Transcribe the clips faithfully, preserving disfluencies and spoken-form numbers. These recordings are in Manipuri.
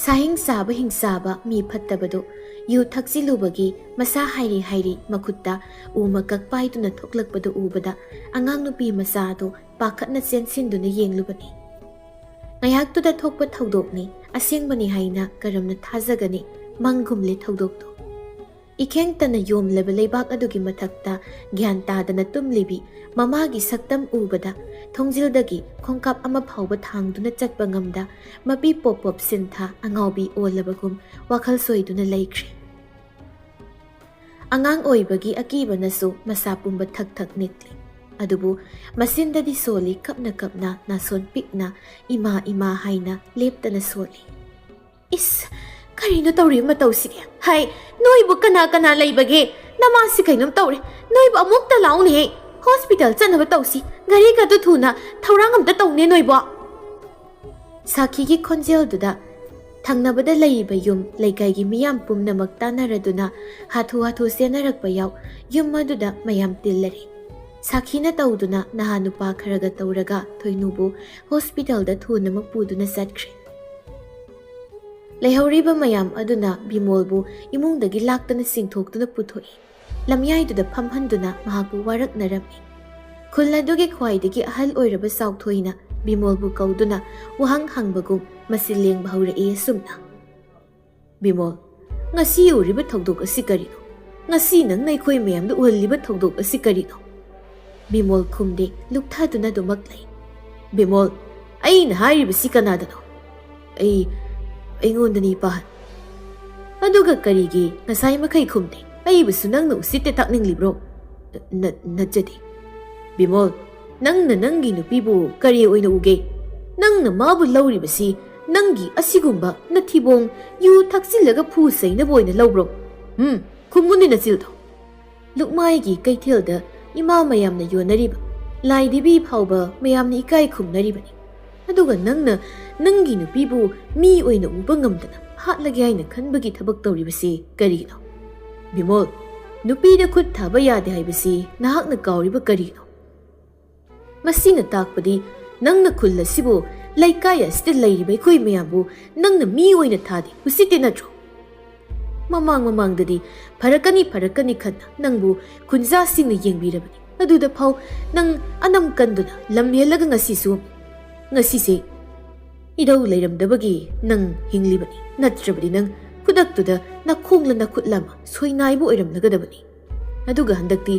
ꯁꯥꯍꯤꯡ ꯆꯥꯕ ꯍꯤꯡꯆꯥꯕ ꯃꯤ ꯐꯠꯇꯕꯗꯨ ꯌꯨ ꯊꯛꯆꯤꯜꯂꯨꯕꯒꯤ ꯃꯁꯥ ꯍꯥꯏꯔꯤ ꯍꯥꯏꯔꯤ ꯃꯈꯨꯠꯇ ꯎ ꯃꯀꯛ ꯄꯥꯏꯗꯨꯅ ꯊꯣꯛꯂꯛꯄꯗꯨ ꯎꯕꯗ ꯑꯉꯥꯡ ꯅꯨꯄꯤ ꯃꯆꯥ ꯑꯗꯨ ꯄꯥꯈꯠꯅ ꯆꯦꯟꯁꯤꯟꯗꯨꯅ ꯌꯦꯡꯂꯨꯕꯅꯤ꯫ ꯉꯥꯏꯍꯥꯛꯇꯨꯗ ꯊꯣꯛꯄ ꯊꯧꯗꯣꯛꯅꯤ, ꯑꯁꯦꯡꯕꯅꯤ ꯍꯥꯏꯅ ꯀꯔꯝꯅ ꯊꯥꯖꯒꯅꯤ? ꯃꯪꯒꯨꯝꯂꯦ ꯊꯧꯗꯣꯛꯇꯣ꯫ ꯏꯈꯦꯡꯇꯅ ꯌꯣꯝꯂꯕ ꯂꯩꯕꯥꯛ ꯑꯗꯨꯒꯤ ꯃꯊꯛꯇ ꯒ꯭ꯌꯥꯟ ꯇꯥꯗꯅ ꯇꯨꯝꯂꯤꯕꯤ ꯃꯃꯥꯒꯤ ꯁꯛꯇꯝ ꯎꯕꯗ ꯊꯣꯡꯖꯤꯜꯗꯒꯤ ꯈꯣꯡꯀꯥꯞ ꯑꯃ ꯐꯥꯎꯕ ꯊꯥꯡꯗꯨꯅ ꯆꯠꯄ ꯉꯝꯗ ꯃꯄꯤ ꯄꯣꯞ ꯄꯣꯞ ꯁꯤꯟꯊꯥ ꯑꯉꯥꯎꯕꯤ ꯑꯣꯜꯂꯕꯒꯨꯝ ꯋꯥꯈꯜ ꯁꯣꯏꯗꯨꯅ ꯂꯩꯈ꯭ꯔꯦ꯫ ꯑꯉꯥꯡ ꯑꯣꯏꯕꯒꯤ ꯑꯀꯤꯕꯅꯁꯨ ꯃꯁꯥ ꯄꯨꯝꯕ ꯊꯛ ꯊꯛ ꯅꯤꯛꯂꯤ꯫ ꯑꯗꯨꯕꯨ ꯃꯆꯤꯟꯗꯗꯤ ꯁꯣꯜꯂꯤ, ꯀꯞꯅ ꯀꯞꯅ ꯅꯥꯁꯣꯟ ꯄꯤꯛꯅ "ꯏꯃꯥ, ꯏꯃꯥ" ꯍꯥꯏꯅ ꯂꯦꯞꯇꯅ ꯁꯣꯜꯂꯤ꯫ "ꯏꯁ, ꯀꯔꯤꯅꯣ ꯇꯧꯔꯤꯕ ꯃꯇꯧꯁꯤꯗꯤ? ꯍꯥꯏ, ꯅꯣꯏꯕꯨ ꯀꯅꯥ ꯀꯅꯥ ꯂꯩꯕꯒꯦ? ꯅꯃꯥꯁꯤ ꯀꯩꯅꯣꯝ ꯇꯧꯔꯦ꯫ ꯅꯣꯏꯕꯨ ꯑꯃꯨꯛꯇ ꯂꯥꯛꯎꯅꯦꯍꯦ꯫ ꯍꯣꯁꯄꯤꯇꯥꯜ ꯆꯠꯅꯕ ꯇꯧꯁꯤ꯫ ꯒꯥꯔꯤꯒꯗꯨ ꯊꯨꯅ ꯊꯧꯔꯥꯡ ꯑꯝꯇ ꯇꯧꯅꯦ ꯅꯣꯏꯕꯣ꯫" ꯁꯥꯈꯤꯒꯤ ꯈꯣꯟꯖꯦꯜꯗꯨꯗ ꯊꯪꯅꯕꯗ ꯂꯩꯔꯤꯕ ꯌꯨꯝ ꯂꯩꯀꯥꯏꯒꯤ ꯃꯤꯌꯥꯝ ꯄꯨꯝꯅꯃꯛ ꯇꯥꯟꯅꯔꯗꯨꯅ ꯍꯥꯊꯨ ꯍꯥꯊꯨ ꯆꯦꯟꯅꯔꯛꯄ ꯌꯥꯎ꯫ ꯌꯨꯝ ꯑꯗꯨꯗ ꯃꯌꯥꯝ ꯇꯤꯜꯂꯔꯦ꯫ ꯁꯥꯈꯤꯅ ꯇꯧꯗꯨꯅ ꯅꯍꯥ ꯅꯨꯄꯥ ꯈꯔꯒ ꯇꯧꯔꯒ ꯊꯣꯏꯅꯨꯕꯨ ꯍꯣꯁꯄꯤꯇꯥꯜꯗ ꯊꯨꯅꯃꯛ ꯄꯨꯗꯨꯅ ꯆꯠꯈ꯭ꯔꯦ꯫ ꯂꯩꯍꯧꯔꯤꯕ ꯃꯌꯥꯝ ꯑꯗꯨꯅ ꯕꯤꯃꯣꯜꯕꯨ ꯏꯃꯨꯡꯗꯒꯤ ꯂꯥꯛꯇꯅ ꯆꯤꯡꯊꯣꯛꯇꯨꯅ ꯄꯨꯊꯣꯛꯏ꯫ ꯂꯝꯌꯥꯏꯗꯨꯗ ꯐꯝꯍꯟꯗꯨꯅ ꯃꯍꯥꯛꯄꯨ ꯋꯥꯔꯛꯅꯔꯝꯃꯤ꯫ ꯈꯨꯜ ꯑꯗꯨꯒꯤ ꯈ꯭ꯋꯥꯏꯗꯒꯤ ꯑꯍꯜ ꯑꯣꯏꯔꯕ ꯆꯥꯎꯊꯣꯏꯅ ꯕꯤꯃꯣꯜꯕꯨ ꯀꯧꯗꯨꯅ ꯋꯥꯍꯪ ꯍꯪꯕꯒꯨꯝ ꯃꯆꯤꯜ ꯂꯦꯡꯕ ꯍꯧꯔꯛꯏ ꯑꯁꯨꯝꯅ꯫ "ꯕꯤꯃꯣꯜ, ꯉꯁꯤ ꯎꯔꯤꯕ ꯊꯧꯗꯣꯛ ꯑꯁꯤ ꯀꯔꯤꯅꯣ? ꯉꯁꯤ ꯅꯪꯅ ꯑꯩꯈꯣꯏ ꯃꯌꯥꯝꯗ ꯎꯍꯜꯂꯤꯕ ꯊꯧꯗꯣꯛ ꯑꯁꯤ ꯀꯔꯤꯅꯣ?" ꯕꯤꯃꯣꯜ ꯈꯨꯝꯗꯦ, ꯂꯨꯞꯊꯗꯨꯅ ꯑꯗꯨꯃꯛ ꯂꯩ꯫ "ꯕꯤꯃꯣꯜ, ꯑꯩꯅ ꯍꯥꯏꯔꯤꯕꯁꯤ ꯀꯅꯥꯗꯅꯣ?" "ꯑꯩ, ꯑꯩꯉꯣꯟꯗꯅꯤ, ꯏꯄꯥꯍꯟ꯫" "ꯑꯗꯨꯒ ꯀꯔꯤꯒꯤ ꯉꯁꯥꯏ ꯃꯈꯩ ꯈꯨꯝꯗꯦ? ꯑꯩꯕꯨꯁꯨ ꯅꯪꯅ ꯎꯁꯤꯠꯇ ꯇꯥꯛꯅꯤꯡꯂꯤꯕ꯭ꯔꯣ?" "ꯅ-, ꯅꯠꯆꯗꯦ꯫" "ꯕꯤꯃꯣꯜ, ꯅꯪꯅ ꯅꯪꯒꯤ ꯅꯨꯄꯤꯕꯨ ꯀꯔꯤ ꯑꯣꯏꯅ ꯎꯒꯦ? ꯅꯪꯅ ꯃꯥꯕꯨ ꯂꯧꯔꯤꯕꯁꯤ ꯅꯪꯒꯤ ꯑꯁꯤꯒꯨꯝꯕ ꯅꯊꯤꯕꯣꯡ ꯌꯨ ꯊꯛꯆꯤꯜꯂꯒ ꯐꯨ ꯆꯩꯅꯕ ꯑꯣꯏꯅ ꯂꯧꯕ꯭ꯔꯣ? ꯎꯝ, ꯈꯨꯝꯃꯨꯅꯦ ꯅꯆꯤꯜꯗꯣ꯫" ꯂꯨꯛꯃꯥꯏꯒꯤ ꯀꯩꯊꯦꯜꯗ ꯏꯃꯥ ꯃꯌꯥꯝꯅ ꯌꯣꯟꯅꯔꯤꯕ, ꯂꯥꯏ ꯗꯦꯕꯤ ꯐꯥꯎꯕ ꯃꯌꯥꯝꯅ ꯏꯀꯥꯏ ꯈꯨꯝꯅꯔꯤꯕꯅꯤ꯫ ꯑꯗꯨꯒ ꯅꯪꯅ ꯅꯪꯒꯤ ꯅꯨꯄꯤꯕꯨ ꯃꯤ ꯑꯣꯏꯅ ꯎꯕ ꯉꯝꯗꯅ ꯍꯥꯠꯂꯒꯦ ꯍꯥꯏꯅ ꯈꯟꯕꯒꯤ ꯊꯕꯛ ꯇꯧꯔꯤꯕꯁꯤ ꯀꯔꯤꯒꯤꯅꯣ? ꯕꯤꯃꯣꯜ, ꯅꯨꯄꯤꯗ ꯈꯨꯠ ꯊꯥꯕ ꯌꯥꯗꯦ ꯍꯥꯏꯕꯁꯤ ꯅꯍꯥꯛꯅ ꯀꯥꯎꯔꯤꯕ ꯀꯔꯤꯅꯣ? ꯃꯁꯤꯅ ꯇꯥꯛꯄꯗꯤ ꯅꯪꯅ ꯈꯨꯜ ꯑꯁꯤꯕꯨ ꯂꯩꯀꯥꯏ ꯑꯁꯤꯗ ꯂꯩꯔꯤꯕ ꯑꯩꯈꯣꯏ ꯃꯌꯥꯝꯕꯨ ꯅꯪꯅ ꯃꯤ ꯑꯣꯏꯅ ꯊꯥꯗꯦ, ꯎꯁꯤꯠꯇꯦ ꯅꯠꯇ꯭ꯔꯣ? ꯃꯃꯥꯡ ꯃꯃꯥꯡꯗꯗꯤ ꯐꯔꯛꯀꯅꯤ ꯐꯔꯛꯀꯅꯤ ꯈꯟꯅ ꯅꯪꯕꯨ ꯈꯨꯟꯖꯥꯁꯤꯡꯅ ꯌꯦꯡꯕꯤꯔꯕꯅꯤ꯫ ꯑꯗꯨꯗ ꯐꯥꯎ ꯅꯪ ꯑꯅꯝ ꯀꯟꯗꯨꯅ ꯂꯝ ꯍꯦꯜꯂꯒ ꯉꯁꯤꯁꯨ, ꯉꯁꯤꯁꯦ ꯏꯙꯧ ꯂꯩꯔꯝꯗꯕꯒꯤ ꯅꯪ ꯍꯤꯡꯂꯤꯕꯅꯤ꯫ ꯅꯠꯇ꯭ꯔꯕꯗꯤ ꯅꯪ ꯈꯨꯗꯛꯇꯨꯗ ꯅꯈꯣꯡꯂ ꯅꯈꯨꯠꯂ ꯑꯃ ꯁꯣꯏꯅꯥꯏꯕ ꯑꯣꯏꯔꯝꯂꯒꯗꯕꯅꯤ꯫ ꯑꯗꯨꯒ ꯍꯟꯗꯛꯇꯤ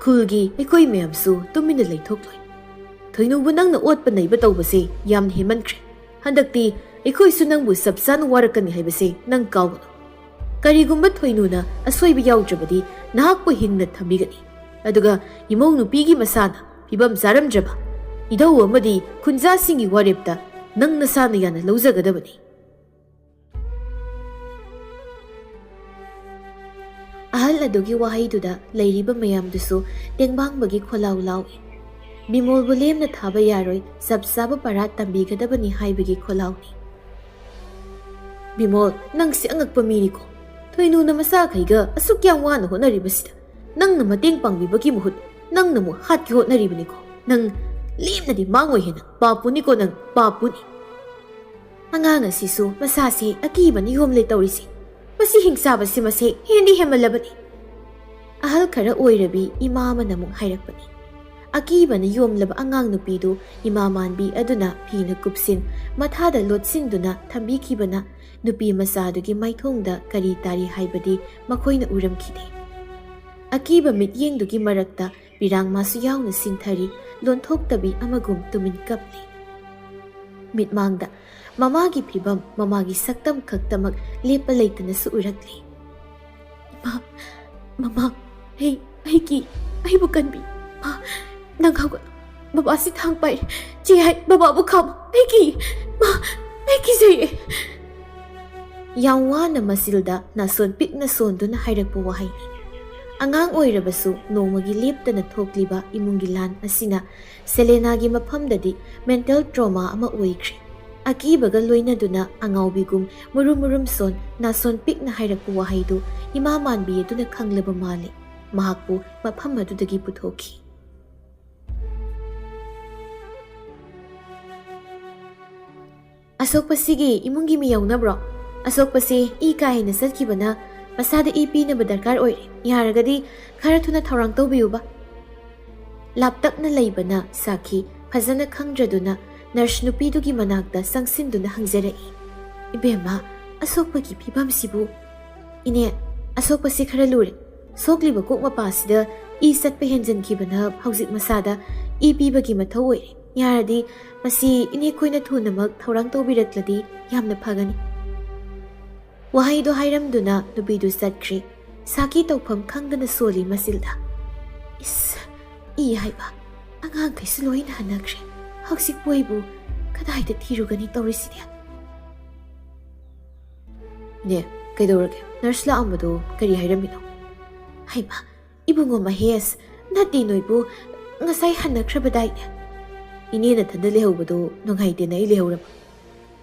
ꯈꯨꯜꯒꯤ ꯑꯩꯈꯣꯏ ꯃꯌꯥꯝꯁꯨ ꯇꯨꯃꯤꯟꯅ ꯂꯩꯊꯣꯛꯂꯣꯏ꯫ ꯊꯣꯏꯅꯨꯕꯨ ꯅꯪꯅ ꯑꯣꯠꯄ ꯅꯩꯕ ꯇꯧꯕꯁꯦ ꯌꯥꯝꯅ ꯍꯦꯟꯃꯟꯈ꯭ꯔꯦ꯫ ꯍꯟꯗꯛꯇꯤ ꯑꯩꯈꯣꯏꯁꯨ ꯅꯪꯕꯨ ꯆꯞ ꯆꯥꯅ ꯋꯥꯔꯛꯀꯅꯤ ꯍꯥꯏꯕꯁꯦ ꯅꯪ ꯀꯥꯎꯒꯅꯨ꯫ ꯀꯔꯤꯒꯨꯝꯕ ꯊꯣꯏꯅꯨꯅ ꯑꯁꯣꯏꯕ ꯌꯥꯎꯗ꯭ꯔꯕꯗꯤ ꯅꯍꯥꯛꯄꯨ ꯍꯤꯡꯅ ꯊꯝꯕꯤꯒꯅꯤ꯫ ꯑꯗꯨꯒ ꯏꯃꯧ ꯅꯨꯄꯤꯒꯤ ꯃꯁꯥꯅ ꯐꯤꯕꯝ ꯆꯥꯔꯝꯗ꯭ꯔꯕ ꯏꯙꯧ ꯑꯃꯗꯤ ꯈꯨꯟꯖꯥꯁꯤꯡꯒꯤ ꯋꯥꯔꯦꯞꯇ ꯅꯪ ꯅꯁꯥꯅ ꯌꯥꯅ ꯂꯧꯖꯒꯗꯕꯅꯤ꯫ ꯑꯍꯜ ꯑꯗꯨꯒꯤ ꯋꯥꯍꯩꯗꯨꯗ ꯂꯩꯔꯤꯕ ꯃꯌꯥꯝꯗꯨꯁꯨ ꯇꯦꯡꯕꯥꯡꯕꯒꯤ ꯈꯣꯜꯂꯥꯎ ꯂꯥꯎꯏ꯫ ꯕꯤꯃꯣꯜꯕꯨ ꯂꯦꯝꯅ ꯊꯥꯕ ꯌꯥꯔꯣꯏ, ꯆꯞ ꯆꯥꯕ ꯄꯔꯥ ꯇꯝꯕꯤꯒꯗꯕꯅꯤ ꯍꯥꯏꯕꯒꯤ ꯈꯣꯜꯂꯥꯎꯅꯤ꯫ ꯕꯤꯃꯣꯜ, ꯅꯪꯁꯤ ꯑꯉꯛꯄ ꯃꯤꯅꯤꯀꯣ꯫ ꯊꯣꯏꯅꯨꯅ ꯃꯆꯥꯈꯩꯒ ꯑꯁꯨꯛ ꯌꯥꯝ ꯋꯥꯅ ꯍꯣꯠꯅꯔꯤꯕꯁꯤꯗ ꯅꯪꯅ ꯃꯇꯦꯡ ꯄꯥꯡꯕꯤꯕꯒꯤ ꯃꯍꯨꯠ ꯅꯪꯅ ꯑꯃꯨꯛ ꯍꯥꯠꯀꯦ ꯍꯣꯠꯅꯔꯤꯕꯅꯤꯀꯣ꯫ ꯅꯪ ꯂꯦꯝꯅꯗꯤ ꯃꯥꯡꯉꯣꯏ ꯍꯦꯟꯅ, ꯄꯥꯞꯄꯨꯅꯤꯀꯣ ꯅꯪ, ꯄꯥꯞꯄꯨꯅꯤ꯫ ꯑꯉꯥꯡ ꯑꯁꯤꯁꯨ ꯃꯁꯥꯁꯦ ꯑꯀꯤꯕꯅ ꯌꯣꯝꯂꯦ ꯇꯧꯔꯤꯁꯦ꯫ ꯃꯁꯤ ꯍꯤꯡꯆꯥꯕꯁꯤ ꯃꯁꯦ ꯍꯦꯟꯗꯤ ꯍꯦꯟꯃꯜꯂꯕꯅꯤ꯫ ꯑꯍꯜ ꯈꯔ ꯑꯣꯏꯔꯕꯤ ꯏꯃꯥ ꯑꯃꯅ ꯑꯃꯨꯛ ꯍꯥꯏꯔꯛꯄꯅꯤ꯫ ꯑꯀꯤꯕꯅ ꯌꯣꯝꯂꯕ ꯑꯉꯥꯡ ꯅꯨꯄꯤꯗꯨ ꯏꯃꯥ ꯃꯥꯟꯕꯤ ꯑꯗꯨꯅ ꯐꯤꯅ ꯀꯨꯞꯁꯤꯟ, ꯃꯊꯥꯗ ꯂꯣꯠꯁꯤꯟꯗꯨꯅ ꯊꯝꯕꯤꯈꯤꯕꯅ ꯅꯨꯄꯤ ꯃꯆꯥꯗꯨꯒꯤ ꯃꯥꯏꯊꯣꯡꯗ ꯀꯔꯤ ꯇꯥꯔꯤ ꯍꯥꯏꯕꯗꯤ ꯃꯈꯣꯏꯅ ꯎꯔꯝꯈꯤꯗꯦ꯫ ꯑꯀꯤꯕ ꯃꯤꯠꯌꯦꯡꯗꯨꯒꯤ ꯃꯔꯛꯇ ꯄꯤꯔꯥꯡꯃꯥꯁꯨ ꯌꯥꯎꯅ ꯁꯤꯟꯊꯔꯤ, ꯂꯣꯟꯊꯣꯛꯇꯕꯤ ꯑꯃꯒꯨꯝ ꯇꯨꯃꯤꯟ ꯀꯞꯂꯤ꯫ ꯃꯤꯠꯃꯥꯡꯗ ꯃꯃꯥꯒꯤ ꯐꯤꯕꯝ, ꯃꯃꯥꯒꯤ ꯁꯛꯇꯝ ꯈꯛꯇꯃꯛ ꯂꯦꯞꯄ ꯂꯩꯇꯅꯁꯨ ꯎꯔꯛꯂꯤ꯫ "ꯏꯃꯥ, ꯃꯃꯥ, ꯑꯩ, ꯑꯩꯒꯤ, ꯑꯩꯕꯨ ꯀꯟꯕꯤ꯫ ꯃꯥ, ꯅꯪ ꯍꯧꯒꯠ꯫ ꯕꯕꯥꯁꯤ ꯊꯥꯡ ꯄꯥꯏꯔꯦ꯫ ꯆꯦ ꯍꯥꯏ, ꯕꯕꯥꯕꯨ ꯈꯥꯝꯃꯨ꯫ ꯑꯩꯒꯤ, ꯃꯥ, ꯑꯩ ꯀꯤꯖꯩꯌꯦ꯫" ꯌꯥꯝ ꯋꯥꯅ ꯃꯆꯤꯜꯗ ꯅꯥꯁꯣꯟ ꯄꯤꯛꯅ ꯁꯣꯟꯗꯨꯅ ꯍꯥꯏꯔꯛꯄ ꯋꯥꯍꯩꯅꯤ꯫ ꯑꯉꯥꯡ ꯑꯣꯏꯔꯕꯁꯨ ꯅꯣꯡꯃꯒꯤ ꯂꯦꯞꯇꯅ ꯊꯣꯛꯂꯤꯕ ꯏꯃꯨꯡꯒꯤ ꯂꯥꯟ ꯑꯁꯤꯅ ꯁꯦꯂꯦꯅꯥꯒꯤ ꯃꯐꯝꯗꯗꯤ mental trauma ꯑꯃ ꯑꯣꯏꯈ꯭ꯔꯦ꯫ ꯑꯀꯤꯕꯒ ꯂꯣꯏꯅꯗꯨꯅ ꯑꯉꯥꯎꯕꯤꯒꯨꯝ ꯃꯨꯔꯨꯝ ꯃꯨꯔꯨꯝ ꯁꯣꯟ, ꯅꯥꯁꯣꯟ ꯄꯤꯛꯅ ꯍꯥꯏꯔꯛꯄ ꯋꯥꯍꯩꯗꯨ ꯏꯃꯥ ꯃꯥꯟꯕꯤ ꯑꯗꯨꯅ ꯈꯪꯂꯕ ꯃꯥꯜꯂꯦ꯫ ꯃꯍꯥꯛꯄꯨ ꯃꯐꯝ ꯑꯗꯨꯗꯒꯤ ꯄꯨꯊꯣꯛꯈꯤ꯫ ꯑꯁꯣꯛꯄꯁꯤꯒꯤ ꯏꯃꯨꯡꯒꯤ ꯃꯤ ꯌꯥꯎꯅꯕ꯭ꯔꯣ? ꯑꯁꯣꯛꯄꯁꯤ ꯏ ꯀꯥ ꯍꯦꯟꯅ ꯆꯠꯈꯤꯕꯅ ꯃꯁꯥꯗ ꯏ ꯄꯤꯅꯕ ꯗꯔꯀꯥꯔ ꯑꯣꯏꯔꯦ꯫ ꯌꯥꯔꯒꯗꯤ ꯈꯔ ꯊꯨꯅ ꯊꯧꯔꯥꯡ ꯇꯧꯕꯤꯌꯨꯕ꯫ ꯂꯥꯞꯇꯛꯅ ꯂꯩꯕꯅ ꯁꯥꯈꯤ ꯐꯖꯅ ꯈꯪꯗ꯭ꯔꯗꯨꯅ ꯅꯔꯁ ꯅꯨꯄꯤꯗꯨꯒꯤ ꯃꯅꯥꯛꯇ ꯆꯪꯁꯤꯟꯗꯨꯅ ꯍꯪꯖꯔꯛꯏ, "ꯏꯕꯦꯝꯃ, ꯑꯁꯣꯛꯄꯒꯤ ꯐꯤꯕꯝꯁꯤꯕꯨ?" "ꯏꯅꯦ, ꯑꯁꯣꯛꯄꯁꯤ ꯈꯔ ꯂꯨꯔꯦ꯫ ꯁꯣꯛꯂꯤꯕ ꯀꯣꯛ ꯃꯄꯥꯁꯤꯗ ꯏ ꯆꯠꯄ ꯍꯦꯟꯖꯟꯈꯤꯕꯅ ꯍꯧꯖꯤꯛ ꯃꯁꯥꯗ ꯏ ꯄꯤꯕꯒꯤ ꯃꯊꯧ ꯑꯣꯏꯔꯦ꯫ ꯌꯥꯔꯗꯤ ꯃꯁꯤ ꯏꯅꯦ ꯈꯣꯏꯅ ꯊꯨꯅꯃꯛ ꯊꯧꯔꯥꯡ ꯇꯧꯕꯤꯔꯛꯂꯗꯤ ꯌꯥꯝꯅ ꯐꯒꯅꯤ꯫" ꯋꯥꯍꯩꯗꯣ ꯍꯥꯏꯔꯝꯗꯨꯅ ꯅꯨꯄꯤꯗꯨ ꯆꯠꯈ꯭ꯔꯦ꯫ ꯁꯥꯈꯤ ꯇꯧꯐꯝ ꯈꯪꯗꯅ ꯁꯣꯜꯂꯤ ꯃꯆꯤꯜꯗ꯫ "ꯏꯁ, ꯏ ꯍꯥꯏꯕ, ꯑꯉꯥꯡꯈꯩꯁꯨ ꯂꯣꯏꯅ ꯍꯟꯅꯈ꯭ꯔꯦ꯫ ꯍꯧꯖꯤꯛꯄꯨ ꯑꯩꯕꯨ ꯀꯗꯥꯏꯗ ꯊꯤꯔꯨꯒꯅꯤ ꯇꯧꯔꯤꯁꯤꯗꯤ?" "ꯏꯅꯦ, ꯀꯩꯗꯧꯔꯒꯦ? ꯅꯔꯁ ꯂꯥꯛꯑꯝꯕꯗꯣ ꯀꯔꯤ ꯍꯥꯏꯔꯝꯃꯤꯅꯣ?" "ꯍꯩꯃꯥ, ꯏꯕꯨꯡꯉꯣ ꯃꯍꯦꯁ, ꯅꯠꯇꯦ ꯅꯣꯏꯕꯨ ꯉꯁꯥꯏ ꯍꯟꯅꯈ꯭ꯔꯕꯗꯥꯏꯅꯦ?" "ꯏꯅꯦ ꯅꯊꯟꯗ ꯂꯩꯍꯧꯕꯗꯣ ꯅꯨꯡꯉꯥꯏꯇꯦꯅ ꯑꯩ ꯂꯩꯍꯧꯔꯕ꯫"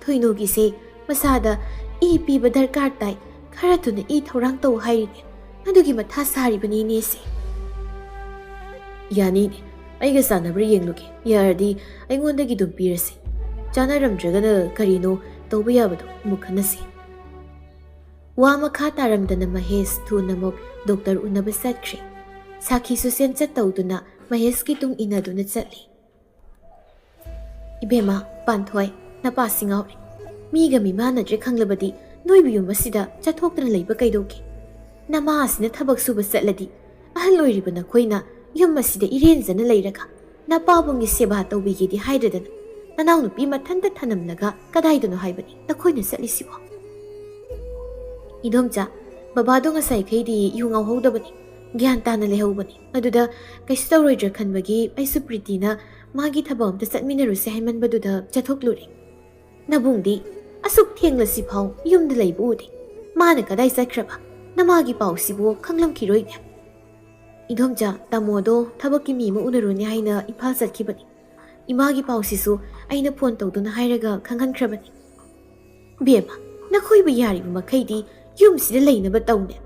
"ꯊꯣꯏꯅꯨꯒꯤꯁꯦ ꯃꯁꯥꯗ ꯏ ꯄꯤꯕ ꯗꯔꯀꯥꯔ ꯇꯥꯏ, ꯈꯔ ꯊꯨꯅ ꯏ ꯊꯧꯔꯥꯡ ꯇꯧ ꯍꯥꯏꯔꯤꯅꯦ꯫ ꯑꯗꯨꯒꯤ ꯃꯊꯥ ꯁꯥꯔꯤꯕꯅꯤ ꯏꯅꯦꯁꯦ꯫" "ꯌꯥꯅꯤꯅꯦ, ꯑꯩꯒ ꯆꯥꯟꯅꯕ꯭ꯔꯥ ꯌꯦꯡꯂꯨꯒꯦ꯫ ꯌꯥꯔꯗꯤ ꯑꯩꯉꯣꯟꯗꯒꯤ ꯑꯗꯨꯝ ꯄꯤꯔꯁꯤ꯫ ꯆꯥꯟꯅꯔꯝꯗ꯭ꯔꯒꯅ ꯀꯔꯤꯅꯣ ꯇꯧꯕ ꯌꯥꯕꯗꯣ ꯑꯃꯨꯛ ꯈꯟꯅꯁꯤ꯫" ꯋꯥ ꯃꯈꯥ ꯇꯥꯔꯝꯗꯅ ꯃꯍꯦꯁ ꯊꯨꯅꯃꯛ ꯗꯣꯛꯇꯔ ꯎꯅꯕ ꯆꯠꯈ꯭ꯔꯦ꯫ ꯁꯥꯈꯤꯁꯨ ꯆꯦꯟꯆꯠ ꯇꯧꯗꯨꯅ ꯃꯍꯦꯁꯀꯤ ꯇꯨꯡ ꯏꯟꯅꯗꯨꯅ ꯆꯠꯂꯤ꯫ "ꯏꯕꯦꯝꯃ, ꯄꯥꯟꯊꯣꯏ, ꯅꯄꯥꯁꯤ ꯉꯥꯎꯔꯦ꯫ ꯃꯤꯒ ꯃꯤꯃꯥꯟꯅꯗ꯭ꯔꯦ ꯈꯪꯂꯕꯗꯤ ꯅꯣꯏꯕꯨ ꯌꯨꯝ ꯑꯁꯤꯗ ꯆꯠꯊꯣꯛꯇꯅ ꯂꯩꯕ ꯀꯩꯗꯧꯒꯦ? ꯅꯃꯥ ꯑꯁꯤꯅ ꯊꯕꯛ ꯁꯨꯕ ꯆꯠꯂꯗꯤ ꯑꯍꯜ ꯑꯣꯏꯔꯤꯕ ꯅꯈꯣꯏꯅ ꯌꯨꯝ ꯑꯁꯤꯗ ꯏꯔꯦꯟꯖꯅ ꯂꯩꯔꯒ ꯅꯄꯥꯕꯨꯡꯒꯤ ꯁꯦꯕꯥ ꯇꯧꯕꯤꯒꯦꯗꯤ ꯍꯥꯏꯗ꯭ꯔꯗꯅ ꯅꯅꯥꯎꯅꯨꯄꯤ ꯃꯊꯟꯇ ꯊꯅꯝꯂꯒ ꯀꯗꯥꯏꯗꯅꯣ ꯍꯥꯏꯕꯅꯤ ꯅꯈꯣꯏꯅ ꯆꯠꯂꯤꯁꯤꯕꯣ?" "ꯏꯗꯣꯝꯆꯥ, ꯕꯕꯥꯗꯣ ꯉꯁꯥꯏꯈꯩꯗꯤ ꯌꯨ ꯉꯥꯎꯍꯧꯗꯕꯅꯤ, ꯒ꯭ꯌꯥꯟ ꯇꯥꯅ ꯂꯩꯍꯧꯕꯅꯤ꯫ ꯑꯗꯨꯗ ꯀꯩꯁꯨ ꯇꯧꯔꯣꯏꯗ꯭ꯔꯥ ꯈꯟꯕꯒꯤ ꯑꯩꯁꯨ ꯄ꯭ꯔꯤꯇꯤꯅ ꯃꯥꯒꯤ ꯊꯕꯛ ꯑꯝꯇ ꯆꯠꯃꯤꯟꯅꯔꯨꯁꯦ ꯍꯥꯏꯃꯟꯕꯗꯨꯗ ꯆꯠꯊꯣꯛꯂꯨꯔꯦ꯫ ꯅꯕꯨꯡꯗꯤ ꯑꯁꯨꯛ ꯊꯦꯡꯂꯁꯤꯐꯥꯎ ꯌꯨꯝꯗ ꯂꯩꯕ ꯎꯗꯦ꯫ ꯃꯥꯅ ꯀꯗꯥꯏ ꯆꯠꯈ꯭ꯔꯕ? ꯅꯃꯥꯒꯤ ꯄꯥꯎꯁꯤꯕꯨ ꯈꯪꯂꯝꯈꯤꯔꯣꯏꯅꯦ꯫" "ꯏꯗꯣꯝꯆꯥ, ꯇꯥꯃꯣꯗꯣ ꯊꯕꯛꯀꯤ ꯃꯤ ꯑꯃ ꯎꯅꯔꯨꯅꯤ ꯍꯥꯏꯅ ꯏꯝꯐꯥꯜ ꯆꯠꯈꯤꯕꯅꯤ꯫ ꯏꯃꯥꯒꯤ ꯄꯥꯎꯁꯤꯁꯨ ꯑꯩꯅ ꯐꯣꯟ ꯇꯧꯗꯨꯅ ꯍꯥꯏꯔꯒ ꯈꯪꯍꯟꯈ꯭ꯔꯕꯅꯤ꯫" "ꯕꯦꯝꯃ, ꯅꯈꯣꯏꯕꯨ ꯌꯥꯔꯤꯕ ꯃꯈꯩꯗꯤ ꯌꯨꯝꯁꯤꯗ ꯂꯩꯅꯕ ꯇꯧꯅꯦ꯫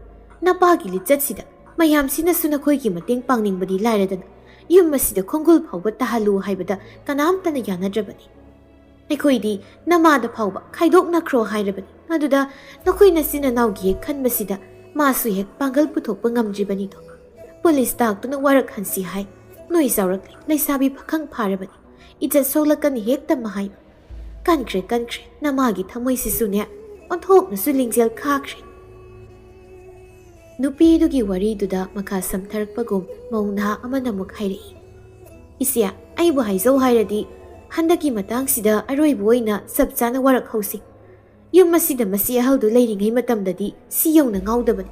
ꯅꯄꯥꯒꯤ ꯂꯤꯆꯠꯁꯤꯗ ꯃꯌꯥꯝꯁꯤꯅꯁꯨ ꯅꯈꯣꯏꯒꯤ ꯃꯇꯦꯡ ꯄꯥꯡꯅꯤꯡꯕꯗꯤ ꯂꯥꯏꯔꯗꯅ ꯌꯨꯝ ꯑꯁꯤꯗ ꯈꯣꯡꯒꯨꯜ ꯐꯥꯎꯕ ꯇꯥꯍꯜꯂꯨ ꯍꯥꯏꯕꯗ ꯀꯅꯥꯝꯇꯅ ꯌꯥꯅꯗ꯭ꯔꯕꯅꯤ꯫" ꯑꯩꯈꯣꯏꯗꯤ ꯅꯃꯥꯗ ꯐꯥꯎꯕ ꯈꯥꯏꯗꯣꯛꯅꯈ꯭ꯔꯣ ꯍꯥꯏꯔꯕꯅꯤ꯫ ꯑꯗꯨꯗ ꯅꯈꯣꯏ ꯅꯆꯤꯟ ꯅꯅꯥꯎꯒꯤ ꯍꯦꯛ ꯈꯟꯕꯁꯤꯗ ꯃꯥꯁꯨ ꯍꯦꯛ ꯄꯥꯡꯒꯜ ꯄꯨꯊꯣꯛꯄ ꯉꯝꯗ꯭ꯔꯤꯕꯅꯤꯗꯣ꯫ ꯄꯨꯂꯤꯁ ꯇꯥꯛꯇꯨꯅ ꯋꯥꯔꯛꯍꯟꯁꯤ ꯍꯥꯏ꯫ ꯅꯣꯏ ꯆꯥꯎꯔꯛꯂꯦ, ꯂꯩꯁꯥꯕꯤ ꯄꯥꯈꯪ ꯐꯥꯔꯕꯅꯤ, ꯏꯖꯠ ꯁꯣꯛꯂꯛꯀꯅꯤ ꯍꯦꯛꯇ ꯃꯍꯥꯏ꯫ ꯀꯟꯈ꯭ꯔꯦ, ꯀꯟꯈ꯭ꯔꯦ, ꯅꯃꯥꯒꯤ ꯊꯃꯣꯏꯁꯤꯁꯨꯅꯦ ꯑꯣꯟꯊꯣꯛꯅꯁꯨ ꯂꯤꯡꯖꯦꯜ ꯀꯥꯈ꯭ꯔꯦ꯫ ꯅꯨꯄꯤꯗꯨꯒꯤ ꯋꯥꯔꯤꯗꯨꯗ ꯃꯈꯥ ꯁꯝꯊꯔꯛꯄꯒꯨꯝ ꯃꯧ ꯅꯍꯥ ꯑꯃꯅ ꯑꯃꯨꯛ ꯍꯥꯏꯔꯛꯏ, "ꯏꯆꯦ, ꯑꯩꯕꯨ ꯍꯥꯏꯖꯧ ꯍꯥꯏꯔꯗꯤ ꯍꯟꯗꯛꯀꯤ ꯃꯇꯥꯡꯁꯤꯗ ꯑꯔꯣꯏꯕ ꯑꯣꯏꯅ ꯆꯞ ꯆꯥꯅ ꯋꯥꯔꯛꯍꯧꯁꯤ꯫ ꯌꯨꯝ ꯑꯁꯤꯗ ꯃꯆꯦ ꯑꯍꯜꯗꯨ ꯂꯩꯔꯤꯉꯩ ꯃꯇꯝꯗꯗꯤ ꯁꯤ ꯌꯧꯅ ꯉꯥꯎꯗꯕꯅꯤ꯫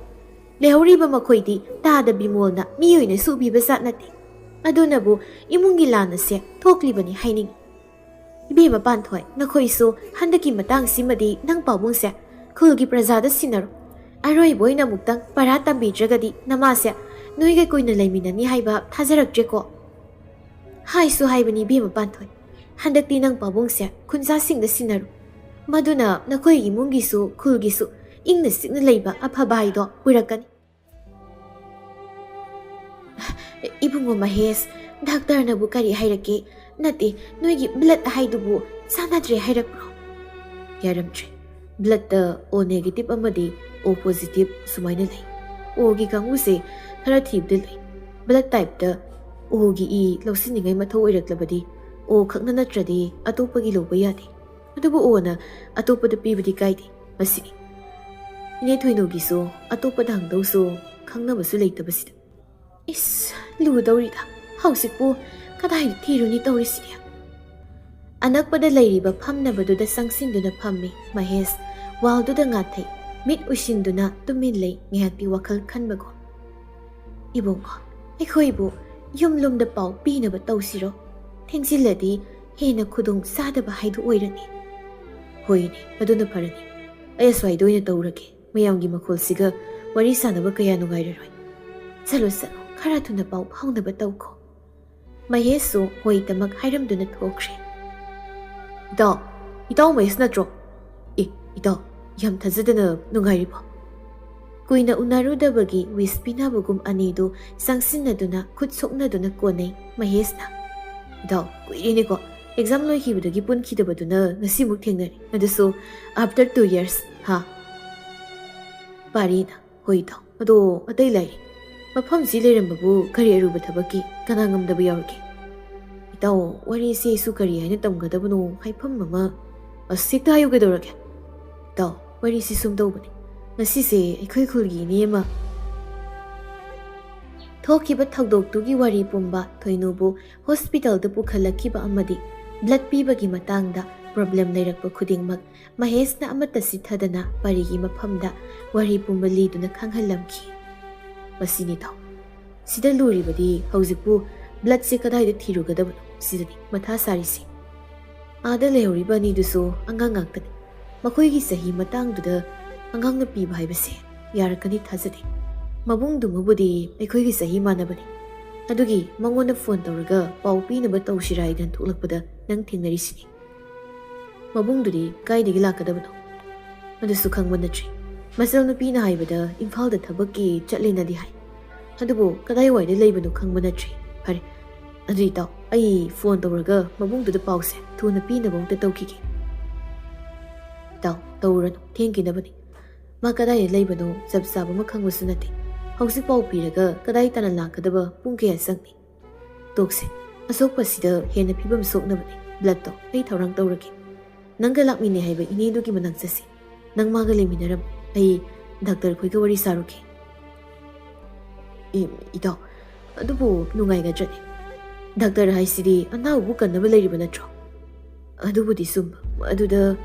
ꯂꯩꯍꯧꯔꯤꯕ ꯃꯈꯣꯏꯗꯤ ꯇꯥꯗ ꯕꯤꯃꯣꯜꯅ ꯃꯤꯑꯣꯏꯅ ꯁꯨꯕꯤꯕ ꯖꯥꯠ ꯅꯠꯇꯦ꯫ ꯑꯗꯨꯅꯕꯨ ꯏꯃꯨꯡꯒꯤ ꯂꯥꯟ ꯑꯁꯦ ꯊꯣꯛꯂꯤꯕꯅꯤ ꯍꯥꯏꯅꯤꯡꯏ꯫ ꯏꯕꯦꯝꯃ ꯄꯥꯟꯊꯣꯏ, ꯅꯈꯣꯏꯁꯨ ꯍꯟꯗꯛꯀꯤ ꯃꯇꯥꯡꯁꯤꯃꯗꯤ ꯅꯪ ꯄꯥꯕꯨꯡꯁꯦ ꯈꯨꯜꯒꯤ ꯄ꯭ꯔꯖꯥꯗ ꯁꯤꯟꯅꯔꯣ꯫ ꯑꯔꯣꯏꯕ ꯑꯣꯏꯅ ꯑꯃꯨꯛꯇꯪ ꯄꯔꯥ ꯇꯝꯕꯤꯗ꯭ꯔꯒꯗꯤ ꯅꯃꯥꯁꯦ ꯅꯣꯏꯒ ꯀꯨꯏꯅ ꯂꯩꯃꯤꯟꯅꯅꯤ ꯍꯥꯏꯕ ꯊꯥꯖꯔꯛꯇ꯭ꯔꯦꯀꯣ꯫ ꯍꯥꯏꯁꯨ ꯍꯥꯏꯕꯅꯤ ꯏꯕꯦꯝꯃ ꯄꯥꯟꯊꯣꯏ, ꯍꯟꯗꯛꯇꯤ ꯅꯪ ꯄꯥꯕꯨꯡꯁꯦ ꯈꯨꯟꯖꯥꯁꯤꯡꯗ ꯁꯤꯟꯅꯔꯨ꯫ ꯃꯗꯨꯅ ꯅꯈꯣꯏ ꯏꯃꯨꯡꯒꯤꯁꯨ ꯈꯨꯜꯒꯤꯁꯨ ꯏꯪꯅ ꯆꯤꯛꯅ ꯂꯩꯕ ꯑꯐꯕ ꯍꯥꯏꯗꯣ ꯄꯨꯔꯛꯀꯅꯤ꯫ ꯏꯕꯨꯡꯉꯣ ꯃꯍꯦꯁ, ꯗꯥꯛꯇꯔꯅꯕꯨ ꯀꯔꯤ ꯍꯥꯏꯔꯛꯀꯦ? ꯅꯠꯇꯦ, ꯅꯣꯏꯒꯤ ꯕ꯭ꯂꯗ ꯍꯥꯏꯗꯨꯕꯨ ꯆꯥꯟꯅꯗ꯭ꯔꯦ ꯍꯥꯏꯔꯛꯄ꯭ꯔꯣ? ꯌꯥꯔꯝꯗ꯭ꯔꯦ꯫ ꯕ꯭ꯂꯗꯇ ꯑꯣ ꯅꯦꯒꯦꯇꯤꯚ ꯑꯃꯗꯤ ꯑꯣ ꯄꯣꯖꯤꯇꯤꯚ ꯁꯨꯃꯥꯏꯅ ꯂꯩ꯫ ꯑꯣꯒꯤ ꯀꯥꯡꯕꯨꯁꯦ ꯈꯔ ꯊꯤꯕꯗ ꯂꯩ꯫ ꯕ꯭ꯂꯗ ꯇꯥꯏꯞꯇ ꯑꯣꯒꯤ ꯏ ꯂꯧꯁꯤꯟꯅꯤꯡꯉꯥꯏ ꯃꯊꯧ ꯑꯣꯏꯔꯛꯂꯕꯗꯤ ꯑꯣ ꯈꯛꯅ ꯅꯠꯇ꯭ꯔꯗꯤ ꯑꯇꯣꯞꯄꯒꯤ ꯂꯧꯕ ꯌꯥꯗꯦ꯫ ꯑꯗꯨꯕꯨ ꯑꯣꯅ ꯑꯇꯣꯞꯄꯗ ꯄꯤꯕꯗꯤ ꯀꯥꯏꯗꯦ꯫ ꯃꯁꯤꯅꯤ꯫ ꯏꯅꯦ ꯊꯣꯏꯅꯧꯒꯤꯁꯨ ꯑꯇꯣꯞꯄꯗ ꯍꯪꯗꯧꯁꯨ ꯈꯪꯅꯕꯁꯨ ꯂꯩꯇꯕꯁꯤꯗ꯫ ꯏꯁ, ꯂꯨꯗꯧꯔꯤꯗ꯫ ꯍꯧꯖꯤꯛꯄꯨ ꯀꯗꯥꯏꯗ ꯊꯤꯔꯨꯅꯤ ꯇꯧꯔꯤꯁꯤꯗꯤ? ꯑꯅꯛꯄꯗ ꯂꯩꯔꯤꯕ ꯐꯝꯅꯕꯗꯨꯗ ꯆꯪꯁꯤꯟꯗꯨꯅ ꯐꯝꯃꯤ ꯃꯍꯦꯁ꯫ ꯋꯥꯜꯗꯨꯗ ꯉꯥꯊꯩ, ꯃꯤꯠ ꯎꯏꯁꯤꯟꯗꯨꯅ ꯇꯨꯃꯤꯟ ꯂꯩ, ꯉꯥꯏꯍꯥꯛꯇꯤ ꯋꯥꯈꯜ ꯈꯟꯕꯒꯨꯝ꯫ "ꯏꯕꯨꯡꯉꯣ, ꯑꯩꯈꯣꯏꯕꯨ ꯌꯨꯝ ꯂꯣꯝꯗ ꯄꯥꯎ ꯄꯤꯅꯕ ꯇꯧꯁꯤꯔꯣ? ꯊꯦꯡꯖꯤꯜꯂꯗꯤ ꯍꯦꯟꯅ ꯈꯨꯗꯣꯡ ꯆꯥꯗꯕ ꯍꯥꯏꯗꯨ ꯑꯣꯏꯔꯅꯤ꯫" "ꯍꯣꯏꯅꯦ, ꯑꯗꯨꯅ ꯐꯔꯅꯤ꯫ ꯑꯩ ꯑꯁ꯭ꯋꯥꯏꯗ ꯑꯣꯏꯅ ꯇꯧꯔꯒꯦ꯫ ꯃꯌꯥꯝꯒꯤ ꯃꯈꯣꯜꯁꯤꯒ ꯋꯥꯔꯤ ꯁꯥꯟꯅꯕ ꯀꯌꯥ ꯅꯨꯡꯉꯥꯏꯔꯔꯣꯏ꯫ ꯆꯠꯂꯣ, ꯆꯠꯂꯣ, ꯈꯔ ꯊꯨꯅ ꯄꯥꯎ ꯐꯥꯎꯅꯕ ꯇꯧꯈꯣ꯫" ꯃꯍꯦꯁꯁꯨ ꯍꯣꯏ ꯇꯃꯛ ꯍꯥꯏꯔꯝꯗꯨꯅ ꯊꯣꯛꯈ꯭ꯔꯦ꯫ "ꯏꯇꯥꯎ, ꯏꯇꯥꯎ ꯃꯍꯦꯁ ꯅꯠꯇ꯭ꯔꯣ? ꯑꯦ, ꯏꯇꯥꯎ, ꯌꯥꯝ ꯊꯥꯖꯗꯅ ꯅꯨꯡꯉꯥꯏꯔꯤꯕꯣ?" ꯀꯨꯏꯅ ꯎꯅꯔꯨꯗꯕꯒꯤ ꯋꯤꯁ ꯄꯤꯅꯕꯒꯨꯝ ꯑꯅꯤꯗꯨ ꯆꯪꯁꯤꯟꯅꯗꯨꯅ ꯈꯨꯠ ꯁꯣꯛꯅꯗꯨꯅ ꯀꯣꯟꯅꯩ ꯃꯍꯦꯁꯅ꯫ "ꯏꯇꯥꯎ, ꯀꯨꯏꯔꯦꯅꯦꯀꯣ, ꯑꯦꯛꯖꯥꯝ ꯂꯣꯏꯈꯤꯕꯗꯒꯤ ꯄꯨꯟꯈꯤꯗꯕꯗꯨꯅ ꯉꯁꯤꯃꯨꯛ ꯊꯦꯡꯅꯔꯦ, ꯑꯗꯨꯁꯨ after two years꯫ ꯍꯥ? ꯄꯥꯔꯤꯅ, "ꯍꯣꯏ ꯏꯇꯥꯎ, ꯑꯗꯣ ꯑꯇꯩ ꯂꯥꯏꯔꯤ? ꯃꯐꯝꯁꯤ ꯂꯩꯔꯝꯕꯕꯨ ꯀꯔꯤ ꯑꯔꯨꯕ ꯊꯕꯛꯀꯤ ꯀꯅꯥ ꯉꯝꯗꯕ ꯌꯥꯎꯔꯒꯦ? ꯏꯇꯥꯎ, ꯋꯥꯔꯤꯁꯤ ꯑꯩꯁꯨ ꯀꯔꯤ ꯍꯥꯏꯅ ꯇꯝꯒꯗꯕꯅꯣ ꯍꯥꯏꯐꯝ ꯑꯃ꯫ ꯑꯁ, ꯍꯦꯛꯇ ꯍꯥꯏꯌꯨ ꯀꯩꯗꯧꯔꯒꯦ? ꯏꯇꯥꯎ, ꯋꯥꯔꯤꯁꯤ ꯁꯨꯝ ꯇꯧꯕꯅꯤ꯫ ꯉꯁꯤꯁꯦ ꯑꯩꯈꯣꯏ ꯈꯨꯜꯒꯤ ꯏꯅꯦ ꯑꯃ ꯊꯣꯛꯈꯤꯕ ꯊꯧꯗꯣꯛꯇꯨꯒꯤ ꯋꯥꯔꯤ ꯄꯨꯝꯕ ꯊꯣꯏꯅꯨꯕꯨ ꯍꯣꯁꯄꯤꯇꯥꯜꯗ ꯄꯨꯈꯠꯂꯛꯈꯤꯕ ꯑꯃꯗꯤ ꯕ꯭ꯂꯗ ꯄꯤꯕꯒꯤ ꯃꯇꯥꯡꯗ ꯄ꯭ꯔꯣꯕ꯭ꯂꯦꯝ ꯂꯩꯔꯛꯄ ꯈꯨꯗꯤꯡꯃꯛ ꯃꯍꯦꯁꯅ ꯑꯃꯠꯇ ꯆꯤꯠꯊꯗꯅ ꯄꯥꯔꯤꯒꯤ ꯃꯐꯝꯗ ꯋꯥꯔꯤ ꯄꯨꯝꯕ ꯂꯤꯗꯨꯅ ꯈꯪꯍꯜꯂꯝꯈꯤ꯫ ꯃꯁꯤꯅꯤ ꯏꯇꯥꯎ꯫ ꯁꯤꯗ ꯂꯨꯔꯤꯕꯗꯤ ꯍꯧꯖꯤꯛꯄꯨ ꯕ꯭ꯂꯗꯁꯦ ꯀꯗꯥꯏꯗ ꯊꯤꯔꯨꯒꯗꯕꯅꯣ ꯁꯤꯗꯅꯤ ꯃꯊꯥ ꯁꯥꯔꯤꯁꯤ꯫ ꯑꯥꯗ ꯂꯩꯍꯧꯔꯤꯕ ꯑꯅꯤꯗꯨꯁꯨ ꯑꯉꯥꯡ ꯉꯥꯛꯇꯅꯤ꯫ ꯃꯈꯣꯏꯒꯤ ꯆꯍꯤ ꯃꯇꯥꯡꯗꯨꯗ ꯑꯉꯥꯡꯅ ꯄꯤꯕ ꯍꯥꯏꯕꯁꯦ ꯌꯥꯔꯛꯀꯅꯤ ꯊꯥꯖꯗꯦ꯫ ꯃꯕꯨꯡꯗꯨꯃꯕꯨꯗꯤ ꯑꯩꯈꯣꯏꯒꯤ ꯆꯍꯤ ꯃꯥꯟꯅꯕꯅꯤ꯫ ꯑꯗꯨꯒꯤ ꯃꯉꯣꯟꯗ ꯐꯣꯟ ꯇꯧꯔꯒ ꯄꯥꯎ ꯄꯤꯅꯕ ꯇꯧꯁꯤꯔꯥ ꯍꯥꯏꯗꯅ ꯊꯣꯛꯂꯛꯄꯗ ꯅꯪ ꯊꯦꯡꯅꯔꯤꯁꯤꯅꯤ꯫ ꯃꯕꯨꯡꯗꯨꯗꯤ ꯀꯥꯏꯗꯒꯤ ꯂꯥꯛꯀꯗꯕꯅꯣ? ꯑꯗꯨꯁꯨ ꯈꯪꯕ ꯅꯠꯇ꯭ꯔꯤ꯫ ꯃꯆꯜ ꯅꯨꯄꯤꯅ ꯍꯥꯏꯕꯗ ꯏꯝꯐꯥꯜꯗ ꯊꯕꯛꯀꯤ ꯆꯠꯂꯦꯅꯗꯤ ꯍꯥꯏ꯫ ꯑꯗꯨꯕꯨ ꯀꯗꯥꯏꯋꯥꯏꯗ ꯂꯩꯕꯅꯣ ꯈꯪꯕ ꯅꯠꯇ꯭ꯔꯤ꯫ ꯐꯔꯦ, ꯑꯗꯨ ꯏꯇꯥꯎ, ꯑꯩ ꯐꯣꯟ ꯇꯧꯔꯒ ꯃꯕꯨꯡꯗꯨꯗ ꯄꯥꯎꯁꯦ ꯊꯨꯅ ꯄꯤꯅꯕ ꯑꯝꯇ ꯇꯧꯈꯤꯒꯦ꯫ ꯏꯇꯥꯎ, ꯇꯧꯔꯨꯔꯅꯨ, ꯊꯦꯡꯈꯤꯅꯕꯅꯤ꯫ ꯃꯥ ꯀꯗꯥꯏꯗ ꯂꯩꯕꯅꯣ ꯆꯞ ꯆꯥꯕ ꯑꯃ ꯈꯪꯕꯁꯨ ꯅꯠꯇꯦ꯫ ꯍꯧꯖꯤꯛ ꯄꯥꯎ ꯄꯤꯔꯒ ꯀꯗꯥꯏ ꯇꯥꯟꯅ ꯂꯥꯛꯀꯗꯕ, ꯄꯨꯡ ꯀꯌꯥ ꯆꯪꯅꯤ? ꯇꯣꯛꯁꯦ, ꯑꯁꯣꯛꯄꯁꯤꯗ ꯍꯦꯟꯅ ꯐꯤꯕꯝ ꯁꯣꯛꯅꯕꯅꯤ꯫ ꯕ꯭ꯂꯗꯇꯣ ꯑꯩ ꯊꯧꯔꯥꯡ ꯇꯧꯔꯒꯦ꯫ ꯅꯪꯒ ꯂꯥꯛꯃꯤꯟꯅꯩ ꯍꯥꯏꯕ ꯏꯅꯦꯗꯨꯒꯤ ꯃꯅꯥꯛ ꯆꯠꯁꯤ꯫ ꯅꯪ ꯃꯥꯒ ꯂꯩꯃꯤꯟꯅꯔꯝꯃꯨ꯫ ꯑꯩ ꯗꯥꯛꯇꯔ ꯈꯣꯏꯒ ꯋꯥꯔꯤ ꯁꯥꯔꯨꯒꯦ꯫ ꯏ-, ꯏꯇꯥꯎ, ꯑꯗꯨꯕꯨ ꯅꯨꯡꯉꯥꯏꯒꯗ꯭ꯔꯅꯦ? ꯗꯥꯛꯇꯔ ꯍꯥꯏꯁꯤꯗꯤ ꯑꯅꯥꯕꯕꯨ ꯀꯟꯅꯕ ꯂꯩꯔꯤꯕ ꯅꯠꯇ꯭ꯔꯣ? ꯑꯗꯨꯕꯨꯗꯤ ꯆꯨꯝꯕ꯫ ꯑꯗꯨꯗ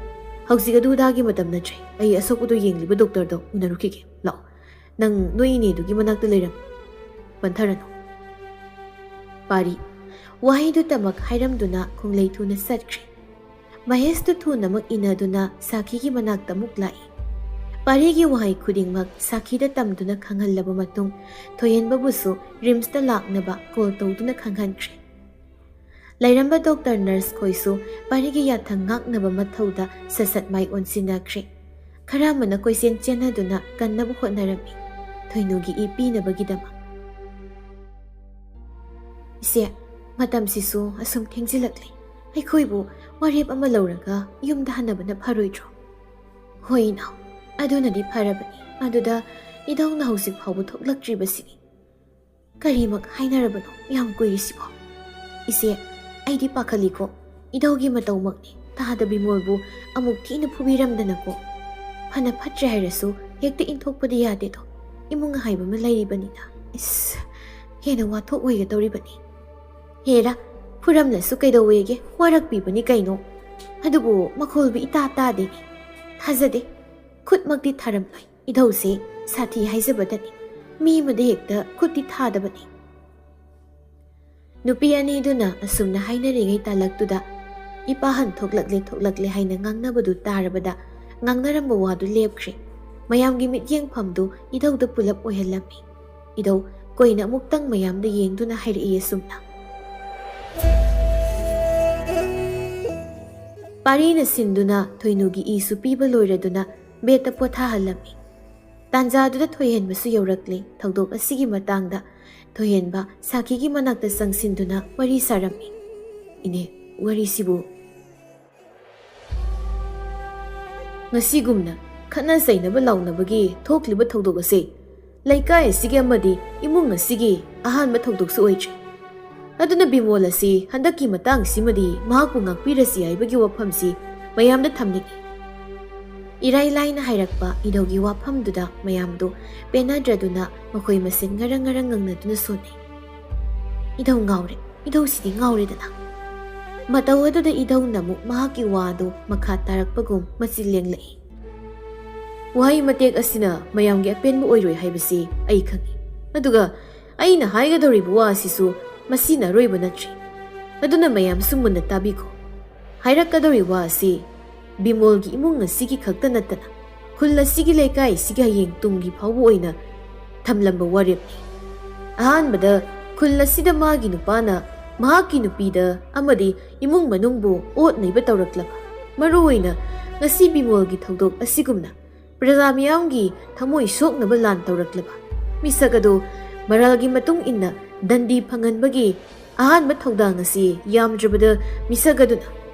ꯍꯧꯖꯤꯛ ꯑꯗꯨ ꯑꯗꯥꯒꯤ ꯃꯇꯝ ꯅꯠꯇ꯭ꯔꯦ꯫ ꯑꯩ ꯑꯁꯣꯛꯄꯗꯣ ꯌꯦꯡꯂꯤꯕ ꯗꯣꯛꯇꯔꯗꯣ ꯎꯅꯔꯨꯈꯤꯒꯦ꯫ ꯂꯥꯛꯑꯣ꯫ ꯅꯪ ꯅꯣꯏ ꯏꯅꯦꯗꯨꯒꯤ ꯃꯅꯥꯛꯇ ꯂꯩꯔꯝꯃꯨ꯫ ꯄꯟꯊꯔꯅꯨ꯫ ꯄꯥꯔꯤ ꯋꯥꯍꯩꯗꯨꯇꯃꯛ ꯍꯥꯏꯔꯝꯗꯨꯅ ꯈꯣꯡꯂꯩ ꯊꯨꯅ ꯆꯠꯈ꯭ꯔꯦ꯫ ꯃꯍꯦꯁꯇꯨ ꯊꯨꯅꯃꯛ ꯏꯟꯅꯗꯨꯅ ꯁꯥꯈꯤꯒꯤ ꯃꯅꯥꯛꯇ ꯑꯃꯨꯛ ꯂꯥꯛꯏ꯫ ꯄꯥꯔꯤꯒꯤ ꯋꯥꯍꯩ ꯈꯨꯗꯤꯡꯃꯛ ꯁꯥꯈꯤꯗ ꯇꯝꯗꯨꯅ ꯈꯪꯍꯜꯂꯕ ꯃꯇꯨꯡ, ꯊꯣꯏꯍꯦꯟꯕꯕꯨꯁꯨ ꯔꯤꯝꯁꯇ ꯂꯥꯛꯅꯕ ꯀꯣꯜ ꯇꯧꯗꯨꯅ ꯈꯪꯍꯟꯈ꯭ꯔꯦ꯫ ꯂꯩꯔꯝꯕ ꯗꯣꯛꯇꯔ ꯅꯔꯁ ꯈꯣꯏꯁꯨ ꯄꯥꯔꯤꯒꯤ ꯌꯥꯊꯪ ꯉꯥꯛꯅꯕ ꯃꯊꯧꯗ ꯁꯠ ꯁꯠ ꯃꯥꯏ ꯑꯣꯟꯁꯤꯟꯅꯈ꯭ꯔꯦ꯫ ꯈꯔ ꯑꯃꯅ ꯀꯣꯏꯆꯦꯟ ꯆꯦꯟꯅꯗꯨꯅ ꯀꯟꯅꯕ ꯍꯣꯠꯅꯔꯝꯃꯤ, ꯊꯣꯏꯅꯨꯒꯤ ꯏ ꯄꯤꯅꯕꯒꯤꯗꯃꯛ꯫ "ꯏꯆꯦ, ꯃꯇꯝꯁꯤꯁꯨ ꯑꯁꯨꯝ ꯊꯦꯡꯖꯤꯜꯂꯛꯂꯦ꯫ ꯑꯩꯈꯣꯏꯕꯨ ꯋꯥꯔꯦꯞ ꯑꯃ ꯂꯧꯔꯒ ꯌꯨꯝꯗ ꯍꯟꯅꯕꯅ ꯐꯔꯣꯏꯗ꯭ꯔꯣ? ꯍꯣꯏ ꯏꯅꯥꯎ, ꯑꯗꯨꯅꯗꯤ ꯐꯔꯕꯅꯤ꯫ ꯑꯗꯨꯗ ꯏꯙꯧꯅ ꯍꯧꯖꯤꯛ ꯐꯥꯎꯕ ꯊꯣꯛꯂꯛꯇ꯭ꯔꯤꯕꯁꯤꯅꯤ꯫ ꯀꯔꯤꯃꯛ ꯍꯥꯏꯅꯔꯕꯅꯣ ꯌꯥꯝ ꯀꯨꯏꯔꯤꯁꯤꯕꯣ? ꯏꯆꯦ, ꯑꯩꯗꯤ ꯄꯥꯈꯠꯂꯤꯀꯣ꯫ ꯏꯙꯧꯒꯤ ꯃꯇꯧꯃꯛꯅꯤ, ꯇꯥꯗ ꯕꯤꯃꯣꯜꯕꯨ ꯑꯃꯨꯛ ꯊꯤꯅ ꯐꯨꯕꯤꯔꯝꯗꯅꯀꯣ꯫ ꯐꯅ ꯐꯠꯇ꯭ꯔꯦ ꯍꯥꯏꯔꯁꯨ ꯍꯦꯛꯇ ꯏꯟꯊꯣꯛꯄꯗꯤ ꯌꯥꯗꯦꯗꯣ꯫ ꯏꯃꯨꯡ ꯍꯥꯏꯕ ꯑꯃ ꯂꯩꯔꯤꯕꯅꯤꯅ꯫ ꯏꯁ, ꯍꯦꯟꯅ ꯋꯥꯊꯣꯛ ꯑꯣꯏꯒꯗꯧꯔꯤꯕꯅꯤ꯫ ꯍꯦꯔꯥ, ꯐꯨꯔꯝꯂꯁꯨ ꯀꯩꯗꯧꯋꯦꯒꯦ? ꯋꯥꯔꯛꯄꯤꯕꯅꯤ ꯀꯩꯅꯣ꯫ ꯑꯗꯨꯕꯨ ꯃꯈꯣꯜꯕꯨ ꯏꯇꯥ ꯇꯥꯗꯦꯅꯦ꯫ ꯊꯥꯖꯗꯦ꯫ ꯈꯨꯠꯃꯛꯇꯤ ꯊꯥꯔꯝꯂꯣꯏ꯫ ꯏꯙꯧꯁꯦ ꯁꯥꯊꯤ ꯍꯥꯏꯖꯕꯗꯅꯤ꯫ ꯃꯤ ꯑꯃꯗ ꯍꯦꯛꯇ ꯈꯨꯠꯇꯤ ꯊꯥꯗꯕꯅꯤ꯫ ꯅꯨꯄꯤ ꯑꯅꯤꯗꯨꯅ ꯑꯁꯨꯝꯅ ꯍꯥꯏꯅꯔꯤꯉꯩ ꯇꯥꯂꯛꯇꯨꯗ ꯏꯄꯥꯍꯟ ꯊꯣꯛꯂꯛꯂꯦ, ꯊꯣꯛꯂꯛꯂꯦ ꯍꯥꯏꯅ ꯉꯥꯡꯅꯕꯗꯨ ꯇꯥꯔꯕꯗ ꯉꯥꯡꯅꯔꯝꯕ ꯋꯥꯗꯨ ꯂꯦꯞꯈ꯭ꯔꯦ꯫ ꯃꯌꯥꯝꯒꯤ ꯃꯤꯠꯌꯦꯡꯐꯝꯗꯨ ꯏꯙꯧꯗ ꯄꯨꯂꯞ ꯑꯣꯏꯍꯜꯂꯝꯃꯤ꯫ ꯏꯙꯧ ꯀꯣꯏꯅ ꯑꯃꯨꯛꯇꯪ ꯃꯌꯥꯝꯗ ꯌꯦꯡꯗꯨꯅ ꯍꯥꯏꯔꯛꯏ ꯑꯁꯨꯝꯅ꯫ ꯄꯥꯔꯤꯅ ꯁꯤꯟꯗꯨꯅ ꯊꯣꯏꯅꯨꯒꯤ ꯏꯁꯨ ꯄꯤꯕ ꯂꯣꯏꯔꯗꯨꯅ ꯕꯦꯠꯇ ꯄꯣꯊꯥꯍꯜꯂꯝꯃꯤ꯫ ꯇꯥꯟꯖꯥꯗꯨꯗ ꯊꯣꯏꯍꯦꯟꯕꯁꯨ ꯌꯧꯔꯛꯂꯦ꯫ ꯊꯧꯗꯣꯛ ꯑꯁꯤꯒꯤ ꯃꯇꯥꯡꯗ ꯊꯣꯏꯍꯦꯟꯕ ꯁꯥꯈꯤꯒꯤ ꯃꯅꯥꯛꯇ ꯆꯪꯁꯤꯟꯗꯨꯅ ꯋꯥꯔꯤ ꯁꯥꯔꯝꯃꯤ꯫ "ꯏꯅꯦ, ꯋꯥꯔꯤꯁꯤꯕꯨ?" "ꯉꯁꯤꯒꯨꯝꯅ ꯈꯠꯅ ꯆꯩꯅꯕ ꯂꯥꯎꯅꯕꯒꯤ ꯊꯣꯛꯂꯤꯕ ꯊꯧꯗꯣꯛ ꯑꯁꯤ ꯂꯩꯀꯥꯏ ꯑꯁꯤꯒꯤ ꯑꯃꯗꯤ ꯏꯃꯨꯡ ꯑꯁꯤꯒꯤ ꯑꯍꯥꯟꯕ ꯊꯧꯗꯣꯛꯁꯨ ꯑꯣꯏꯗ꯭ꯔꯤ꯫ ꯑꯗꯨꯅ ꯕꯤꯃꯣꯜ ꯑꯁꯤ ꯍꯟꯗꯛꯀꯤ ꯃꯇꯥꯡꯁꯤꯃꯗꯤ ꯃꯍꯥꯛꯄꯨ ꯉꯥꯛꯄꯤꯔꯁꯤ ꯍꯥꯏꯕꯒꯤ ꯋꯥꯐꯝꯁꯤ ꯃꯌꯥꯝꯗ ꯊꯝꯅꯤꯡꯏ꯫" ꯏꯔꯥꯏ ꯂꯥꯏꯅ ꯍꯥꯏꯔꯛꯄ ꯏꯙꯧꯒꯤ ꯋꯥꯐꯝꯗꯨꯗ ꯃꯌꯥꯝꯗꯨ ꯄꯦꯟꯅꯗ꯭ꯔꯗꯨꯅ ꯃꯈꯣꯏ ꯃꯁꯦꯟ ꯉꯔꯪ ꯉꯔꯪ ꯉꯪꯅꯗꯨꯅ ꯁꯣꯟꯅꯩ꯫ ꯏꯙꯧ ꯉꯥꯎꯔꯦ, ꯏꯙꯧꯁꯤꯗꯤ ꯉꯥꯎꯔꯦꯗꯅ꯫ ꯃꯇꯧ ꯑꯗꯨꯗ ꯏꯙꯧꯅ ꯑꯃꯨꯛ ꯃꯍꯥꯛꯀꯤ ꯋꯥꯗꯨ ꯃꯈꯥ ꯇꯥꯔꯛꯄꯒꯨꯝ ꯃꯆꯤꯟ ꯂꯦꯡꯂꯛꯏ꯫ "ꯋꯥꯍꯩ ꯃꯇꯦꯛ ꯑꯁꯤꯅ ꯃꯌꯥꯝꯒꯤ ꯑꯄꯦꯟꯕ ꯑꯣꯏꯔꯣꯏ ꯍꯥꯏꯕꯁꯤ ꯑꯩ ꯈꯪꯏ꯫ ꯑꯗꯨꯒ ꯑꯩꯅ ꯍꯥꯏꯒꯗꯧꯔꯤꯕ ꯋꯥ ꯑꯁꯤꯁꯨ ꯃꯁꯤꯅ ꯑꯔꯣꯏꯕ ꯅꯠꯇ꯭ꯔꯤ꯫ ꯑꯗꯨꯅ ꯃꯌꯥꯝꯁꯨ ꯃꯨꯟꯅ ꯇꯥꯕꯤꯈꯣ꯫ ꯍꯥꯏꯔꯛꯀꯗꯧꯔꯤꯕ ꯋꯥ ꯑꯁꯤ ꯕꯤꯃꯣꯜꯒꯤ ꯏꯃꯨꯡ ꯑꯁꯤꯒꯤ ꯈꯛꯇ ꯅꯠꯇꯅ ꯈꯨꯜ ꯑꯁꯤꯒꯤ ꯂꯩꯀꯥꯏ ꯑꯁꯤꯒꯤ ꯍꯌꯦꯡ ꯇꯨꯡꯒꯤ ꯐꯥꯎꯕ ꯑꯣꯏꯅ ꯊꯝꯂꯝꯕ ꯋꯥꯔꯦꯞꯅꯤ꯫ ꯑꯍꯥꯟꯕꯗ ꯈꯨꯜ ꯑꯁꯤꯗ ꯃꯥꯒꯤ ꯅꯨꯄꯥꯅ ꯃꯍꯥꯛꯀꯤ ꯅꯨꯄꯤꯗ ꯑꯃꯗꯤ ꯏꯃꯨꯡ ꯃꯅꯨꯡꯕꯨ ꯑꯣꯠ ꯅꯩꯕ ꯇꯧꯔꯛꯂꯕ, ꯃꯔꯨꯑꯣꯏꯅ ꯉꯁꯤ ꯕꯤꯃꯣꯜꯒꯤ ꯊꯧꯗꯣꯛ ꯑꯁꯤꯒꯨꯝꯅ ꯄ꯭ꯔꯖꯥ ꯃꯤꯌꯥꯝꯒꯤ ꯊꯃꯣꯏ ꯁꯣꯛꯅꯕ ꯂꯥꯟ ꯇꯧꯔꯛꯂꯕ, ꯃꯤꯁꯛ ꯑꯗꯨ ꯃꯔꯥꯜꯒꯤ ꯃꯇꯨꯡ ꯏꯟꯅ ꯗꯟꯗꯤ ꯐꯪꯍꯟꯕꯒꯤ ꯑꯍꯥꯟꯕ ꯊꯧꯗꯥꯡ ꯑꯁꯤ ꯌꯥꯝꯗ꯭ꯔꯕꯗ ꯃꯤꯁꯛ ꯑꯗꯨꯅ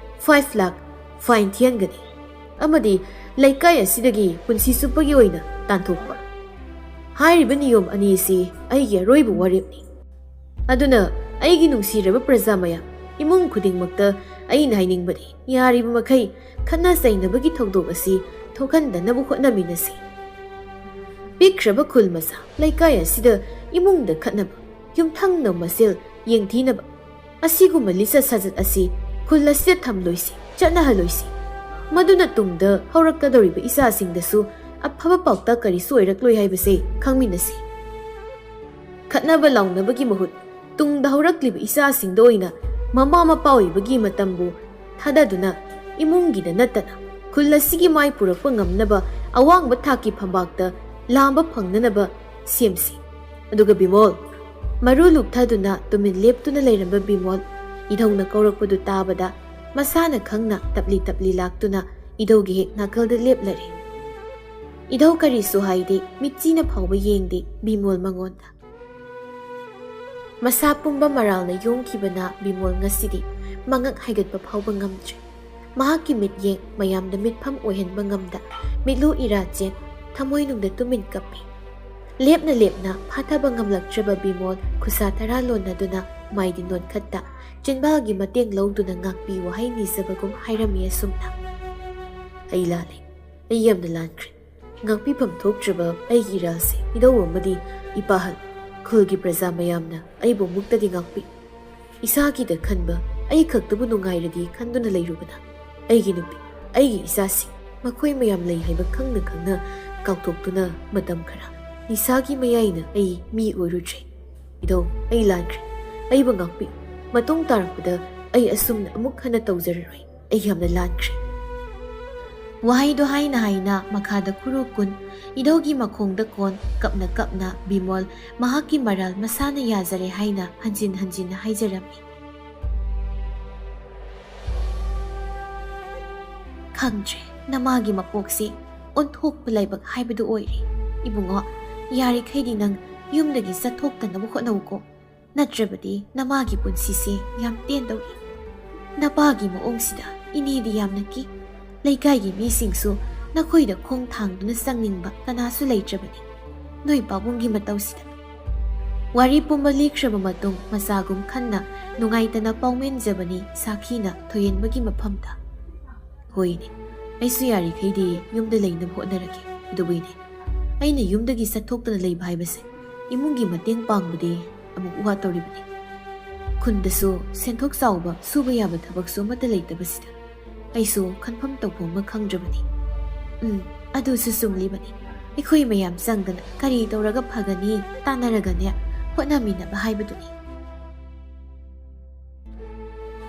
five lakh fine ꯊꯤꯍꯟꯒꯅꯤ ꯑꯃꯗꯤ ꯂꯩꯀꯥꯏ ꯑꯁꯤꯗꯒꯤ ꯄꯨꯟꯁꯤ ꯆꯨꯞꯄꯒꯤ ꯑꯣꯏꯅ ꯇꯥꯟꯊꯣꯛꯄ ꯍꯥꯏꯔꯤꯕ ꯅꯤꯌꯣꯝ ꯑꯅꯤ ꯑꯁꯤ ꯑꯩꯒꯤ ꯑꯔꯣꯏꯕ ꯋꯥꯔꯦꯞꯅꯤ꯫ ꯑꯗꯨꯅ ꯑꯩꯒꯤ ꯅꯨꯡꯁꯤꯔꯕ ꯄ꯭ꯔꯖꯥ ꯃꯌꯥꯝ, ꯏꯃꯨꯡ ꯈꯨꯗꯤꯡꯃꯛꯇ ꯑꯩꯅ ꯍꯥꯏꯅꯤꯡꯕꯗꯤ, ꯌꯥꯔꯤꯕ ꯃꯈꯩ ꯈꯠꯅ ꯆꯩꯅꯕꯒꯤ ꯊꯧꯗꯣꯛ ꯑꯁꯤ ꯊꯣꯛꯍꯟꯗꯅꯕ ꯍꯣꯠꯅꯃꯤꯟꯅꯁꯤ꯫ ꯄꯤꯛꯈ꯭ꯔꯕ ꯈꯨꯜ ꯃꯆꯥ ꯂꯩꯀꯥꯏ ꯑꯁꯤꯗ ꯏꯃꯨꯡꯗ ꯈꯠꯅꯕ, ꯌꯨꯝꯊꯪꯅꯕ ꯃꯁꯦꯜ ꯌꯦꯡꯊꯤꯅꯕ, ꯑꯁꯤꯒꯨꯝꯕ ꯂꯤꯆꯠ ꯁꯥꯖꯠ ꯑꯁꯤ ꯈꯨꯜ ꯑꯁꯤꯗ ꯊꯝꯂꯣꯏꯁꯤ, ꯆꯠꯅꯍꯜꯂꯣꯏꯁꯤ꯫ ꯃꯗꯨꯅ ꯇꯨꯡꯗ ꯍꯧꯔꯛꯀꯗꯧꯔꯤꯕ ꯏꯆꯥꯁꯤꯡꯗꯁꯨ ꯑꯐꯕ ꯄꯥꯎꯇꯥꯛ ꯀꯔꯤꯁꯨ ꯑꯣꯏꯔꯛꯂꯣꯏ ꯍꯥꯏꯕꯁꯦ ꯈꯪꯃꯤꯟꯅꯁꯤ꯫ ꯈꯠꯅꯕ ꯂꯥꯎꯅꯕꯒꯤ ꯃꯍꯨꯠ ꯇꯨꯡꯗ ꯍꯧꯔꯛꯂꯤꯕ ꯏꯆꯥꯁꯤꯡꯗ ꯑꯣꯏꯅ ꯃꯃꯥ ꯃꯄꯥ ꯑꯣꯏꯕꯒꯤ ꯃꯇꯝꯕꯨ ꯊꯥꯗꯗꯨꯅ ꯏꯃꯨꯡꯒꯤꯗ ꯅꯠꯇꯅ ꯈꯨꯜ ꯑꯁꯤꯒꯤ ꯃꯥꯏ ꯄꯨꯔꯛꯄ ꯉꯝꯅꯕ ꯑꯋꯥꯡꯕ ꯊꯥꯛꯀꯤ ꯐꯝꯕꯥꯛꯇ ꯂꯥꯝꯕ ꯐꯪꯅꯅꯕ ꯁꯦꯝꯁꯤ꯫ ꯑꯗꯨꯒ ꯕꯤꯃꯣꯜ, ꯃꯔꯨ ꯂꯨꯞꯊꯗꯨꯅ ꯇꯨꯃꯤꯟ ꯂꯦꯞꯇꯨꯅ ꯂꯩꯔꯝꯕ ꯕꯤꯃꯣꯜ, ꯏꯙꯧꯅ ꯀꯧꯔꯛꯄꯗꯨ ꯇꯥꯕꯗ ꯃꯁꯥꯅ ꯈꯪꯅ ꯇꯞꯂꯤ ꯇꯞꯂꯤ ꯂꯥꯛꯇꯨꯅ ꯏꯙꯧꯒꯤ ꯍꯦꯛ ꯅꯥꯀꯜꯗ ꯂꯦꯞꯂꯔꯦ꯫ ꯏꯙꯧ ꯀꯔꯤꯁꯨ ꯍꯥꯏꯗꯦ, ꯃꯤꯠꯆꯤꯅ ꯐꯥꯎꯕ ꯌꯦꯡꯗꯦ ꯕꯤꯃꯣꯜ ꯃꯉꯣꯟꯗ꯫ ꯃꯁꯥ ꯄꯨꯝꯕ ꯃꯔꯥꯜꯅ ꯌꯣꯝꯈꯤꯕꯅ ꯕꯤꯃꯣꯜ ꯉꯁꯤꯗꯤ ꯃꯉꯛ ꯍꯥꯏꯒꯠꯄ ꯐꯥꯎꯕ ꯉꯝꯗ꯭ꯔꯦ꯫ ꯃꯍꯥꯛꯀꯤ ꯃꯤꯠꯌꯦꯡ ꯃꯌꯥꯝꯗ ꯃꯤꯠꯐꯝ ꯑꯣꯏꯍꯟꯕ ꯉꯝꯗ ꯃꯤꯠꯂꯨ ꯏꯔꯥ ꯆꯦꯟ, ꯊꯃꯣꯏꯅꯨꯡꯗ ꯇꯨꯃꯤꯟ ꯀꯞꯄꯤ꯫ ꯂꯦꯞꯅ ꯂꯦꯞꯅ ꯐꯥꯊꯕ ꯉꯝꯂꯛꯇ꯭ꯔꯕ ꯕꯤꯃꯣꯜ ꯈꯨꯠꯁꯥ ꯇꯔꯥ ꯂꯣꯟꯅꯗꯨꯅ ꯃꯥꯏꯗꯤ ꯅꯣꯟꯈꯠꯇ ꯆꯤꯟꯕꯥꯜꯒꯤ ꯃꯇꯦꯡ ꯂꯧꯗꯨꯅ ꯉꯥꯛꯄꯤ ꯋꯥꯍꯩ ꯅꯤꯖꯕꯒꯨꯝ ꯍꯥꯏꯔꯝꯃꯤ ꯑꯁꯨꯝꯅ, "ꯑꯩ ꯂꯥꯜꯂꯦ, ꯑꯩ ꯌꯥꯝꯅ ꯂꯥꯟꯈ꯭ꯔꯦ꯫ ꯉꯥꯛꯄꯤꯐꯝ ꯊꯣꯛꯇ꯭ꯔꯕ ꯑꯩꯒꯤ ꯏꯔꯥꯜꯁꯦ ꯏꯙꯧ ꯑꯃꯗꯤ ꯏꯄꯥꯍꯜ, ꯈꯨꯜꯒꯤ ꯄ꯭ꯔꯖꯥ ꯃꯌꯥꯝꯅ ꯑꯩꯕꯨ ꯑꯃꯨꯛꯇꯗꯤ ꯉꯥꯛꯄꯤ꯫ ꯏꯁꯥꯒꯤꯗ ꯈꯟꯕ, ꯑꯩ ꯈꯛꯇꯕꯨ ꯅꯨꯡꯉꯥꯏꯔꯗꯤ ꯈꯟꯗꯨꯅ ꯂꯩꯔꯨꯕꯅ ꯑꯩꯒꯤ ꯅꯨꯄꯤ, ꯑꯩꯒꯤ ꯏꯆꯥꯁꯤꯡ, ꯃꯈꯣꯏ ꯃꯌꯥꯝ ꯂꯩ ꯍꯥꯏꯕ ꯈꯪꯅ ꯈꯪꯅ ꯀꯥꯎꯊꯣꯛꯇꯨꯅ ꯃꯇꯝ ꯈꯔ ꯅꯤꯁꯥꯒꯤ ꯃꯌꯥꯏꯅ ꯑꯩ ꯃꯤ ꯑꯣꯏꯔꯨꯗ꯭ꯔꯦ꯫ ꯏꯙꯧ, ꯑꯩ ꯂꯥꯟꯈ꯭ꯔꯦ꯫ ꯑꯩꯕꯨ ꯉꯥꯛꯄꯤ꯫ ꯃꯇꯨꯡ ꯇꯥꯔꯛꯄꯗ ꯑꯩ ꯑꯁꯨꯝꯅ ꯑꯃꯨꯛ ꯍꯟꯅ ꯇꯧꯖꯔꯔꯣꯏ꯫ ꯑꯩ ꯌꯥꯝꯅ ꯂꯥꯟꯈ꯭ꯔꯦ꯫" ꯋꯥꯍꯩꯗꯣ ꯍꯥꯏꯅ ꯍꯥꯏꯅ ꯃꯈꯥꯗ ꯈꯨꯔꯨ ꯀꯨꯟ, ꯏꯙꯧꯒꯤ ꯃꯈꯣꯡꯗ ꯀꯣꯟ, ꯀꯞꯅ ꯀꯞꯅ ꯕꯤꯃꯣꯜ ꯃꯍꯥꯛꯀꯤ ꯃꯔꯥꯜ ꯃꯁꯥꯅ ꯌꯥꯖꯔꯦ ꯍꯥꯏꯅ ꯍꯟꯖꯤꯟ ꯍꯟꯖꯤꯟ ꯍꯥꯏꯖꯔꯝꯃꯤ꯫ "ꯈꯪꯗ꯭ꯔꯦ, ꯅꯃꯥꯒꯤ ꯃꯄꯣꯛꯁꯤ ꯑꯣꯟꯊꯣꯛꯄ ꯂꯥꯏꯕꯛ ꯍꯥꯏꯕꯗꯨ ꯑꯣꯏꯔꯦ꯫ ꯏꯕꯨꯡꯉꯣ, ꯌꯥꯔꯤꯈꯩꯗꯤ ꯅꯪ ꯌꯨꯝꯗꯒꯤ ꯆꯠꯊꯣꯛꯇꯅꯕ ꯍꯣꯠꯅꯧꯀꯣ꯫ ꯅꯠꯇ꯭ꯔꯕꯗꯤ ꯅꯃꯥꯒꯤ ꯄꯨꯟꯁꯤꯁꯦ ꯌꯥꯝ ꯇꯦꯟꯗꯧꯔꯤ꯫ ꯅꯄꯥꯒꯤ ꯃꯑꯣꯡꯁꯤꯗ ꯏꯅꯦꯗꯤ ꯌꯥꯝꯅ ꯀꯤ꯫ ꯂꯩꯀꯥꯏꯒꯤ ꯃꯤꯁꯤꯡꯁꯨ ꯅꯈꯣꯏꯗ ꯈꯣꯡ ꯊꯥꯡꯗꯨꯅ ꯆꯪꯅꯤꯡꯕ ꯀꯅꯥꯁꯨ ꯂꯩꯇ꯭ꯔꯕꯅꯤ ꯅꯣꯏ ꯄꯥꯕꯨꯡꯒꯤ ꯃꯇꯧꯁꯤꯗ꯫ ꯋꯥꯔꯤ ꯄꯨꯝꯕ ꯂꯤꯈ꯭ꯔꯕ ꯃꯇꯨꯡ ꯃꯆꯥꯒꯨꯝ ꯈꯟꯅ ꯅꯨꯡꯉꯥꯏꯇꯅ ꯄꯥꯎꯃꯦꯟꯖꯕꯅꯤ ꯁꯥꯈꯤꯅ ꯊꯣꯏꯍꯦꯟꯕꯒꯤ ꯃꯐꯝꯗ꯫ ꯍꯣꯏꯅꯦ, ꯑꯩꯁꯨ ꯌꯥꯔꯤꯈꯩꯗꯤ ꯌꯨꯝꯗ ꯂꯩꯅꯕ ꯍꯣꯠꯅꯔꯒꯦ꯫ ꯑꯗꯨꯕꯨ ꯏꯅꯦ, ꯑꯩꯅ ꯌꯨꯝꯗꯒꯤ ꯆꯠꯊꯣꯛꯇꯅ ꯂꯩꯕ ꯍꯥꯏꯕꯁꯦ ꯏꯃꯨꯡꯒꯤ ꯃꯇꯦꯡ ꯄꯥꯡꯕꯗꯤ ꯑꯃꯨꯛ ꯋꯥꯠꯇꯧꯔꯤꯕꯅꯤ꯫ ꯈꯨꯟꯗꯁꯨ ꯁꯦꯟꯊꯣꯛ ꯆꯥꯎꯕ ꯁꯨꯕ ꯌꯥꯕ ꯊꯕꯛꯁꯨ ꯑꯃꯠꯇ ꯂꯩꯇꯕꯁꯤꯗ ꯑꯩꯁꯨ ꯈꯟꯐꯝ ꯇꯧꯐꯝ ꯑꯃ ꯈꯪꯗ꯭ꯔꯕꯅꯤ꯫ ꯎꯝ, ꯑꯗꯨꯁꯨ ꯆꯨꯝꯂꯤꯕꯅꯤ꯫ ꯑꯩꯈꯣꯏ ꯃꯌꯥꯝ ꯆꯪꯗꯅ ꯀꯔꯤ ꯇꯧꯔꯒ ꯐꯒꯅꯤ ꯇꯥꯟꯅꯔꯒꯅꯦ ꯍꯣꯠꯅꯃꯤꯟꯅꯕ ꯍꯥꯏꯕꯗꯨꯅꯤ꯫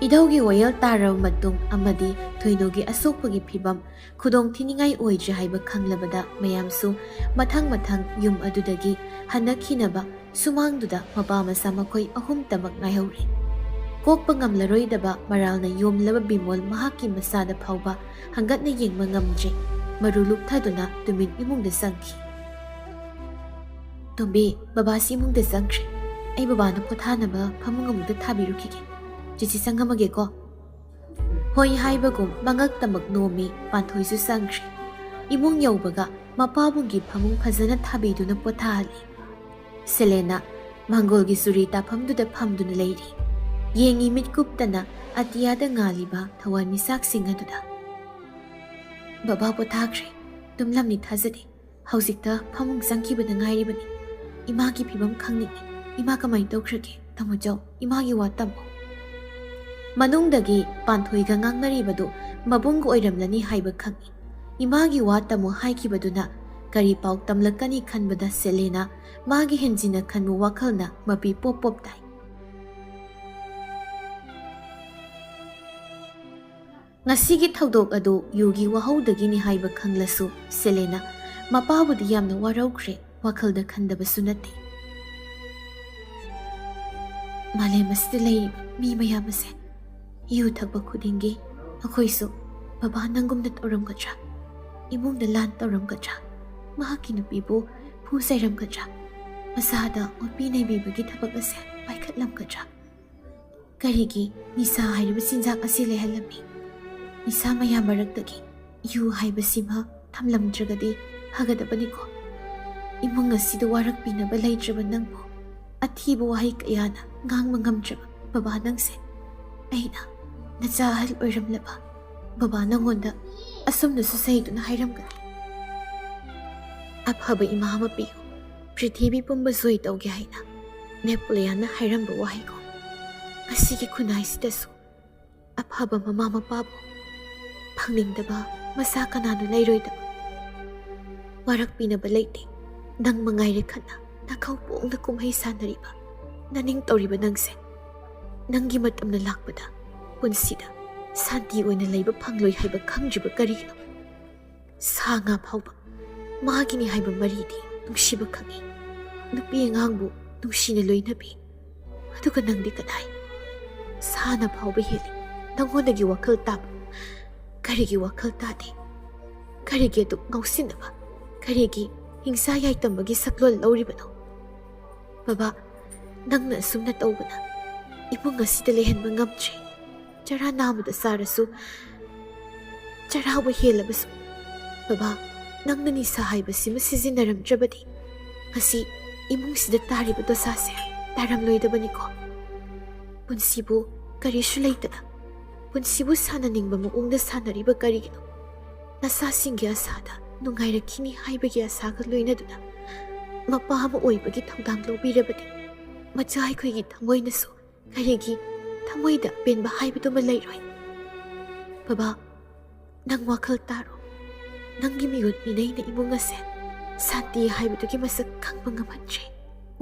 ꯏꯙꯧꯒꯤ ꯋꯥꯌꯦꯜ ꯇꯥꯔꯕ ꯃꯇꯨꯡ ꯑꯃꯗꯤ ꯊꯣꯏꯅꯣꯒꯤ ꯑꯁꯣꯛꯄꯒꯤ ꯐꯤꯕꯝ ꯈꯨꯗꯣꯡ ꯊꯤꯅꯤꯡꯉꯥꯏ ꯑꯣꯏꯗ꯭ꯔꯦ ꯍꯥꯏꯕ ꯈꯪꯂꯕꯗ ꯃꯌꯥꯝꯁꯨ ꯃꯊꯪ ꯃꯊꯪ ꯌꯨꯝ ꯑꯗꯨꯗꯒꯤ ꯍꯟꯅꯈꯤꯅꯕ ꯁꯨꯃꯥꯡꯗꯨꯗ ꯃꯄꯥ ꯃꯆꯥ ꯃꯈꯣꯏ ꯑꯍꯨꯝꯇꯃꯛ ꯉꯥꯏꯍꯧꯔꯦ꯫ ꯀꯣꯛꯄ ꯉꯝꯂꯔꯣꯏꯗꯕ ꯃꯔꯥꯜꯅ ꯌꯣꯝꯂꯕ ꯕꯤꯃꯣꯜ ꯃꯍꯥꯛꯀꯤ ꯃꯆꯥꯗ ꯐꯥꯎꯕ ꯍꯪꯒꯠꯅ ꯌꯦꯡꯕ ꯉꯝꯗ꯭ꯔꯦ꯫ ꯃꯔꯨ ꯂꯨꯞꯊꯗꯨꯅ ꯇꯨꯃꯤꯟ ꯏꯃꯨꯡꯗ ꯆꯪꯈꯤ꯫ "ꯇꯣꯝꯕꯤ, ꯕꯕꯥꯁꯤ ꯏꯃꯨꯡꯗ ꯆꯪꯈ꯭ꯔꯦ꯫ ꯑꯩ ꯕꯕꯥꯅ ꯄꯣꯊꯥꯅꯕ ꯐꯃꯨꯡ ꯑꯃꯨꯛꯇ ꯊꯥꯕꯤꯔꯨꯈꯤꯒꯦ꯫ ꯆꯤꯆꯤ ꯆꯪꯉꯝꯃꯒꯦꯀꯣ?" ꯍꯣꯏ ꯍꯥꯏꯕꯒꯨꯝ ꯃꯉꯛꯇꯃꯛ ꯅꯣꯝꯃꯤ꯫ ꯄꯥꯟꯊꯣꯏꯁꯨ ꯆꯪꯈ꯭ꯔꯦ꯫ ꯏꯃꯨꯡ ꯌꯧꯕꯒ ꯃꯄꯥꯕꯨꯡꯒꯤ ꯐꯃꯨꯡ ꯐꯖꯅ ꯊꯥꯕꯤꯗꯨꯅ ꯄꯣꯊꯥꯍꯜꯂꯤ꯫ ꯁꯦꯂꯦꯅꯥ ꯃꯪꯒꯣꯜꯒꯤ ꯆꯨꯔꯤ ꯇꯥꯐꯝꯗꯨꯗ ꯐꯝꯗꯨꯅ ꯂꯩꯔꯤ꯫ ꯌꯦꯡꯉꯤ ꯃꯤꯠ ꯀꯨꯞꯇꯅ ꯑꯇꯤꯌꯥꯗ ꯉꯥꯜꯂꯤꯕ ꯊꯋꯥꯟꯃꯤꯆꯥꯛꯁꯤꯡ ꯑꯗꯨꯗ꯫ "ꯕꯕꯥ ꯄꯣꯊꯥꯈ꯭ꯔꯦ꯫ ꯇꯨꯝꯂꯝꯅꯤ ꯊꯥꯖꯗꯦ꯫ ꯍꯧꯖꯤꯛꯇ ꯐꯃꯨꯡ ꯆꯪꯈꯤꯕꯗ ꯉꯥꯏꯔꯤꯕꯅꯤ꯫ ꯏꯃꯥꯒꯤ ꯐꯤꯕꯝ ꯈꯪꯅꯤꯡꯏ꯫ ꯏꯃꯥ ꯀꯃꯥꯏ ꯇꯧꯈ꯭ꯔꯒꯦ? ꯇꯥꯃꯣꯆꯧ, ꯏꯃꯥꯒꯤ ꯋꯥ ꯇꯝꯃꯣ꯫" ꯃꯅꯨꯡꯗꯒꯤ ꯄꯥꯟꯊꯣꯏꯒ ꯉꯥꯡꯅꯔꯤꯕꯗꯨ ꯃꯕꯨꯡꯒ ꯑꯣꯏꯔꯝꯂꯅꯤ ꯍꯥꯏꯕ ꯈꯪꯏ꯫ ꯏꯃꯥꯒꯤ ꯋꯥ ꯇꯝꯃꯨ ꯍꯥꯏꯈꯤꯕꯗꯨꯅ ꯀꯔꯤ ꯄꯥꯎ ꯇꯝꯂꯛꯀꯅꯤ ꯈꯟꯕꯗ ꯁꯦꯂꯦꯅꯥ ꯃꯥꯒꯤ ꯍꯦꯟꯖꯤꯟꯅ ꯈꯟꯕ ꯋꯥꯈꯜꯅ ꯃꯄꯤ ꯄꯣꯞ ꯄꯣꯞ ꯇꯥꯏ꯫ ꯉꯁꯤꯒꯤ ꯊꯧꯗꯣꯛ ꯑꯗꯨ ꯌꯨꯒꯤ ꯋꯥꯍꯧꯗꯒꯤꯅꯤ ꯍꯥꯏꯕ ꯈꯪꯂꯁꯨ ꯁꯦꯂꯦꯅꯥ ꯃꯄꯥꯕꯨꯗꯤ ꯌꯥꯝꯅ ꯋꯥꯔꯧꯈ꯭ꯔꯦ꯫ ꯋꯥꯈꯜꯗ ꯈꯟꯗꯕꯁꯨ ꯅꯠꯇꯦ꯫ ꯃꯥꯂꯦꯝ ꯑꯁꯤꯗ ꯂꯩꯔꯤꯕ ꯃꯤ ꯃꯌꯥꯝ ꯑꯁꯦ ꯌꯨ ꯊꯛꯄ ꯈꯨꯗꯤꯡꯒꯤ ꯑꯩꯈꯣꯏꯁꯨ ꯕꯕꯥ ꯅꯪꯒꯨꯝꯅ ꯇꯧꯔꯝꯒꯗ꯭ꯔꯥ? ꯏꯃꯨꯡꯗ ꯂꯥꯟ ꯇꯧꯔꯝꯒꯗ꯭ꯔꯥ? ꯃꯍꯥꯛꯀꯤ ꯅꯨꯄꯤꯕꯨ ꯐꯨ ꯆꯩꯔꯝꯒꯗ꯭ꯔꯥ? ꯃꯆꯥꯗ ꯑꯣꯠꯄꯤ ꯅꯩꯕꯤꯕꯒꯤ ꯊꯕꯛ ꯑꯁꯦ ꯄꯥꯏꯈꯠꯂꯝꯒꯗ꯭ꯔꯥ? ꯀꯔꯤꯒꯤ ꯅꯤꯁꯥ ꯍꯥꯏꯔꯤꯕ ꯆꯤꯟꯖꯥꯛ ꯑꯁꯤ ꯂꯩꯍꯜꯂꯝꯃꯤ? ꯅꯤꯁꯥ ꯃꯌꯥꯝ ꯃꯔꯛꯇꯒꯤ ꯌꯨ ꯍꯥꯏꯕꯁꯤꯃ ꯊꯝꯂꯝꯗ꯭ꯔꯒꯗꯤ ꯐꯒꯗꯕꯅꯤꯀꯣ꯫ ꯏꯃꯨꯡ ꯑꯁꯤꯗ ꯋꯥꯔꯛꯄꯤꯅꯕ ꯂꯩꯇ꯭ꯔꯕ ꯅꯪꯕꯨ ꯑꯊꯤꯕ ꯋꯥꯍꯩ ꯀꯌꯥꯅ ꯉꯥꯡꯕ ꯉꯝꯗ꯭ꯔꯕ ꯕꯕꯥ ꯅꯪꯁꯦ꯫ ꯑꯩꯅ ꯅꯆꯥ ꯑꯍꯜ ꯑꯣꯏꯔꯝꯂꯕ ꯕꯕꯥ ꯅꯪꯉꯣꯟꯗ ꯑꯁꯨꯝꯅꯁꯨ ꯆꯩꯗꯨꯅ ꯍꯥꯏꯔꯝꯒꯅꯤ꯫ "ꯑꯐꯕ ꯏꯃꯥ ꯑꯃ ꯄꯤꯌꯨ, ꯄ꯭ꯔꯤꯊꯤꯕꯤ ꯄꯨꯝꯕ ꯖꯣꯏ ꯇꯧꯒꯦ" ꯍꯥꯏꯅ ꯅꯦꯄꯣꯂꯤꯌꯟꯅ ꯍꯥꯏꯔꯝꯕ ꯋꯥꯍꯩꯒꯨꯝ, ꯉꯁꯤꯒꯤ ꯈꯨꯟꯅꯥꯏꯁꯤꯗꯁꯨ ꯑꯐꯕ ꯃꯃꯥ ꯃꯄꯥꯕꯨ ꯐꯪꯅꯤꯡꯗꯕ ꯃꯆꯥ ꯀꯅꯥꯅ ꯂꯩꯔꯣꯏꯗꯕ? ꯋꯥꯔꯛꯄꯤꯅꯕ ꯂꯩꯇꯦ꯫ ꯅꯪ ꯃꯉꯥꯏꯔꯦ ꯈꯠꯅ ꯅꯈꯧ ꯄꯣꯡꯅ ꯀꯨꯝꯍꯩ ꯁꯥꯟꯅꯔꯤꯕ, ꯅꯅꯤꯡ ꯇꯧꯔꯤꯕ ꯅꯪꯁꯦ꯫ ꯅꯪꯒꯤ ꯃꯇꯝꯅ ꯂꯥꯛꯄꯗ ꯄꯨꯟꯁꯤꯗ ꯁꯥꯟꯇꯤ ꯑꯣꯏꯅ ꯂꯩꯕ ꯐꯪꯂꯣꯏ ꯍꯥꯏꯕ ꯈꯪꯗ꯭ꯔꯤꯕ ꯀꯔꯤꯒꯤꯅꯣ? ꯁꯥ ꯉꯥ ꯐꯥꯎꯕ ꯃꯥꯒꯤꯅꯤ ꯍꯥꯏꯕ ꯃꯔꯤꯗꯤ ꯅꯨꯡꯁꯤꯕ ꯈꯪꯏ꯫ ꯅꯨꯄꯤ ꯑꯉꯥꯡꯕꯨ ꯅꯨꯡꯁꯤꯅ ꯂꯣꯏꯅꯕꯤ, ꯑꯗꯨꯒ ꯅꯪꯗꯤ ꯀꯗꯥꯏ? ꯁꯥꯅ ꯐꯥꯎꯕ ꯍꯦꯜꯂꯤ ꯅꯪꯉꯣꯟꯗꯒꯤ ꯋꯥꯈꯜ ꯇꯥꯕ꯫ ꯀꯔꯤꯒꯤ ꯋꯥꯈꯜ ꯇꯥꯗꯦ? ꯀꯔꯤꯒꯤ ꯑꯗꯨꯛ ꯉꯥꯎꯁꯤꯟꯅꯕ? ꯀꯔꯤꯒꯤ ꯍꯤꯡꯁꯥ ꯌꯥꯏꯇꯝꯕꯒꯤ ꯁꯛꯂꯣꯟ ꯂꯧꯔꯤꯕꯅꯣ? ꯕꯕꯥ, ꯅꯪꯅ ꯑꯁꯨꯝꯅ ꯇꯧꯕꯅ ꯏꯃꯨꯡ ꯑꯁꯤꯗ ꯂꯩꯍꯟꯕ ꯉꯝꯗ꯭ꯔꯦ꯫ ꯆꯔꯥ ꯅꯥꯝꯃꯗ ꯆꯥꯔꯁꯨ, ꯆꯔꯥꯕꯨ ꯍꯦꯜꯂꯕꯁꯨ, ꯕꯕꯥ, ꯅꯪꯅ ꯅꯤꯁꯥ ꯍꯥꯏꯕꯁꯤꯃ ꯁꯤꯖꯤꯟꯅꯔꯝꯗ꯭ꯔꯕꯗꯤ ꯉꯁꯤ ꯏꯃꯨꯡꯁꯤꯗ ꯇꯥꯔꯤꯕ ꯗꯣꯁꯥꯁꯦ ꯇꯥꯔꯝꯂꯣꯏꯗꯕꯅꯤꯀꯣ꯫ ꯄꯨꯟꯁꯤꯕꯨ ꯀꯔꯤꯁꯨ ꯂꯩꯇꯅ ꯄꯨꯟꯁꯤꯕꯨ ꯁꯥꯟꯅꯅꯤꯡꯕ ꯃꯑꯣꯡꯗ ꯁꯥꯟꯅꯔꯤꯕ ꯀꯔꯤꯒꯤꯅꯣ? ꯅꯆꯥꯁꯤꯡꯒꯤ ꯑꯁꯥꯗ ꯅꯨꯡꯉꯥꯏꯔꯛꯈꯤꯅꯤ ꯍꯥꯏꯕꯒꯤ ꯑꯁꯥꯒ ꯂꯣꯏꯅꯗꯨꯅ ꯃꯄꯥ ꯑꯃ ꯑꯣꯏꯕꯒꯤ ꯊꯧꯗꯥꯡ ꯂꯧꯕꯤꯔꯕꯗꯤ ꯃꯆꯥ ꯑꯩꯈꯣꯏꯒꯤ ꯊꯃꯣꯏꯅꯁꯨ ꯀꯔꯤꯒꯤ ꯊꯃꯣꯏꯗ ꯄꯦꯟꯕ ꯍꯥꯏꯕꯗꯨꯃ ꯂꯩꯔꯣꯏ? ꯕꯕꯥ, ꯅꯪ ꯋꯥꯈꯜ ꯇꯥꯔꯣ꯫ ꯅꯪꯒꯤ ꯃꯤꯑꯣꯠ ꯃꯤꯅꯩꯅ ꯏꯃꯨꯡ ꯑꯁꯦ ꯁꯥꯟꯇꯤ ꯍꯥꯏꯕꯗꯨꯒꯤ ꯃꯁꯛ ꯈꯪꯕ ꯉꯝꯍꯟꯗ꯭ꯔꯦ꯫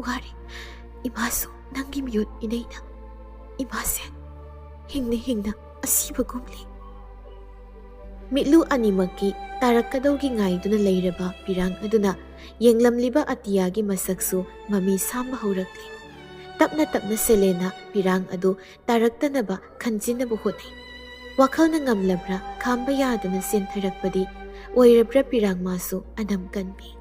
ꯋꯥꯔꯦ꯫ ꯏꯃꯥꯁꯨ ꯅꯪꯒꯤ ꯃꯤꯑꯣꯠ ꯃꯤꯅꯩꯅ ꯏꯃꯥꯁꯦ ꯍꯤꯡꯅ ꯍꯤꯡꯅ ꯑꯁꯤꯕꯒꯨꯝꯂꯦ꯫ ꯃꯤꯠꯂꯨ ꯑꯅꯤꯃꯛꯀꯤ ꯇꯥꯔꯛꯀꯗꯧꯒꯤ ꯉꯥꯏꯗꯨꯅ ꯂꯩꯔꯕ ꯄꯤꯔꯥꯡ ꯑꯗꯨꯅ ꯌꯦꯡꯂꯝꯂꯤꯕ ꯑꯇꯤꯌꯥꯒꯤ ꯃꯁꯛꯁꯨ ꯃꯃꯤ ꯁꯥꯝꯕ ꯍꯧꯔꯛꯂꯤ꯫ ꯇꯞꯅ ꯇꯞꯅ ꯁꯦꯂꯦꯅ ꯄꯤꯔꯥꯡ ꯑꯗꯨ ꯇꯥꯔꯛꯇꯅꯕ ꯈꯟꯖꯤꯟꯅꯕ ꯍꯣꯠꯅꯩ꯫ ꯋꯥꯈꯜꯅ ꯉꯝꯂꯕ꯭ꯔꯥ ꯈꯥꯝꯕ ꯌꯥꯗꯅ ꯆꯦꯟꯊꯔꯛꯄꯗꯤ ꯑꯣꯏꯔꯕ꯭ꯔꯥ ꯄꯤꯔꯥꯡ ꯃꯥꯁꯨ ꯑꯅꯝ ꯀꯟꯕꯤ꯫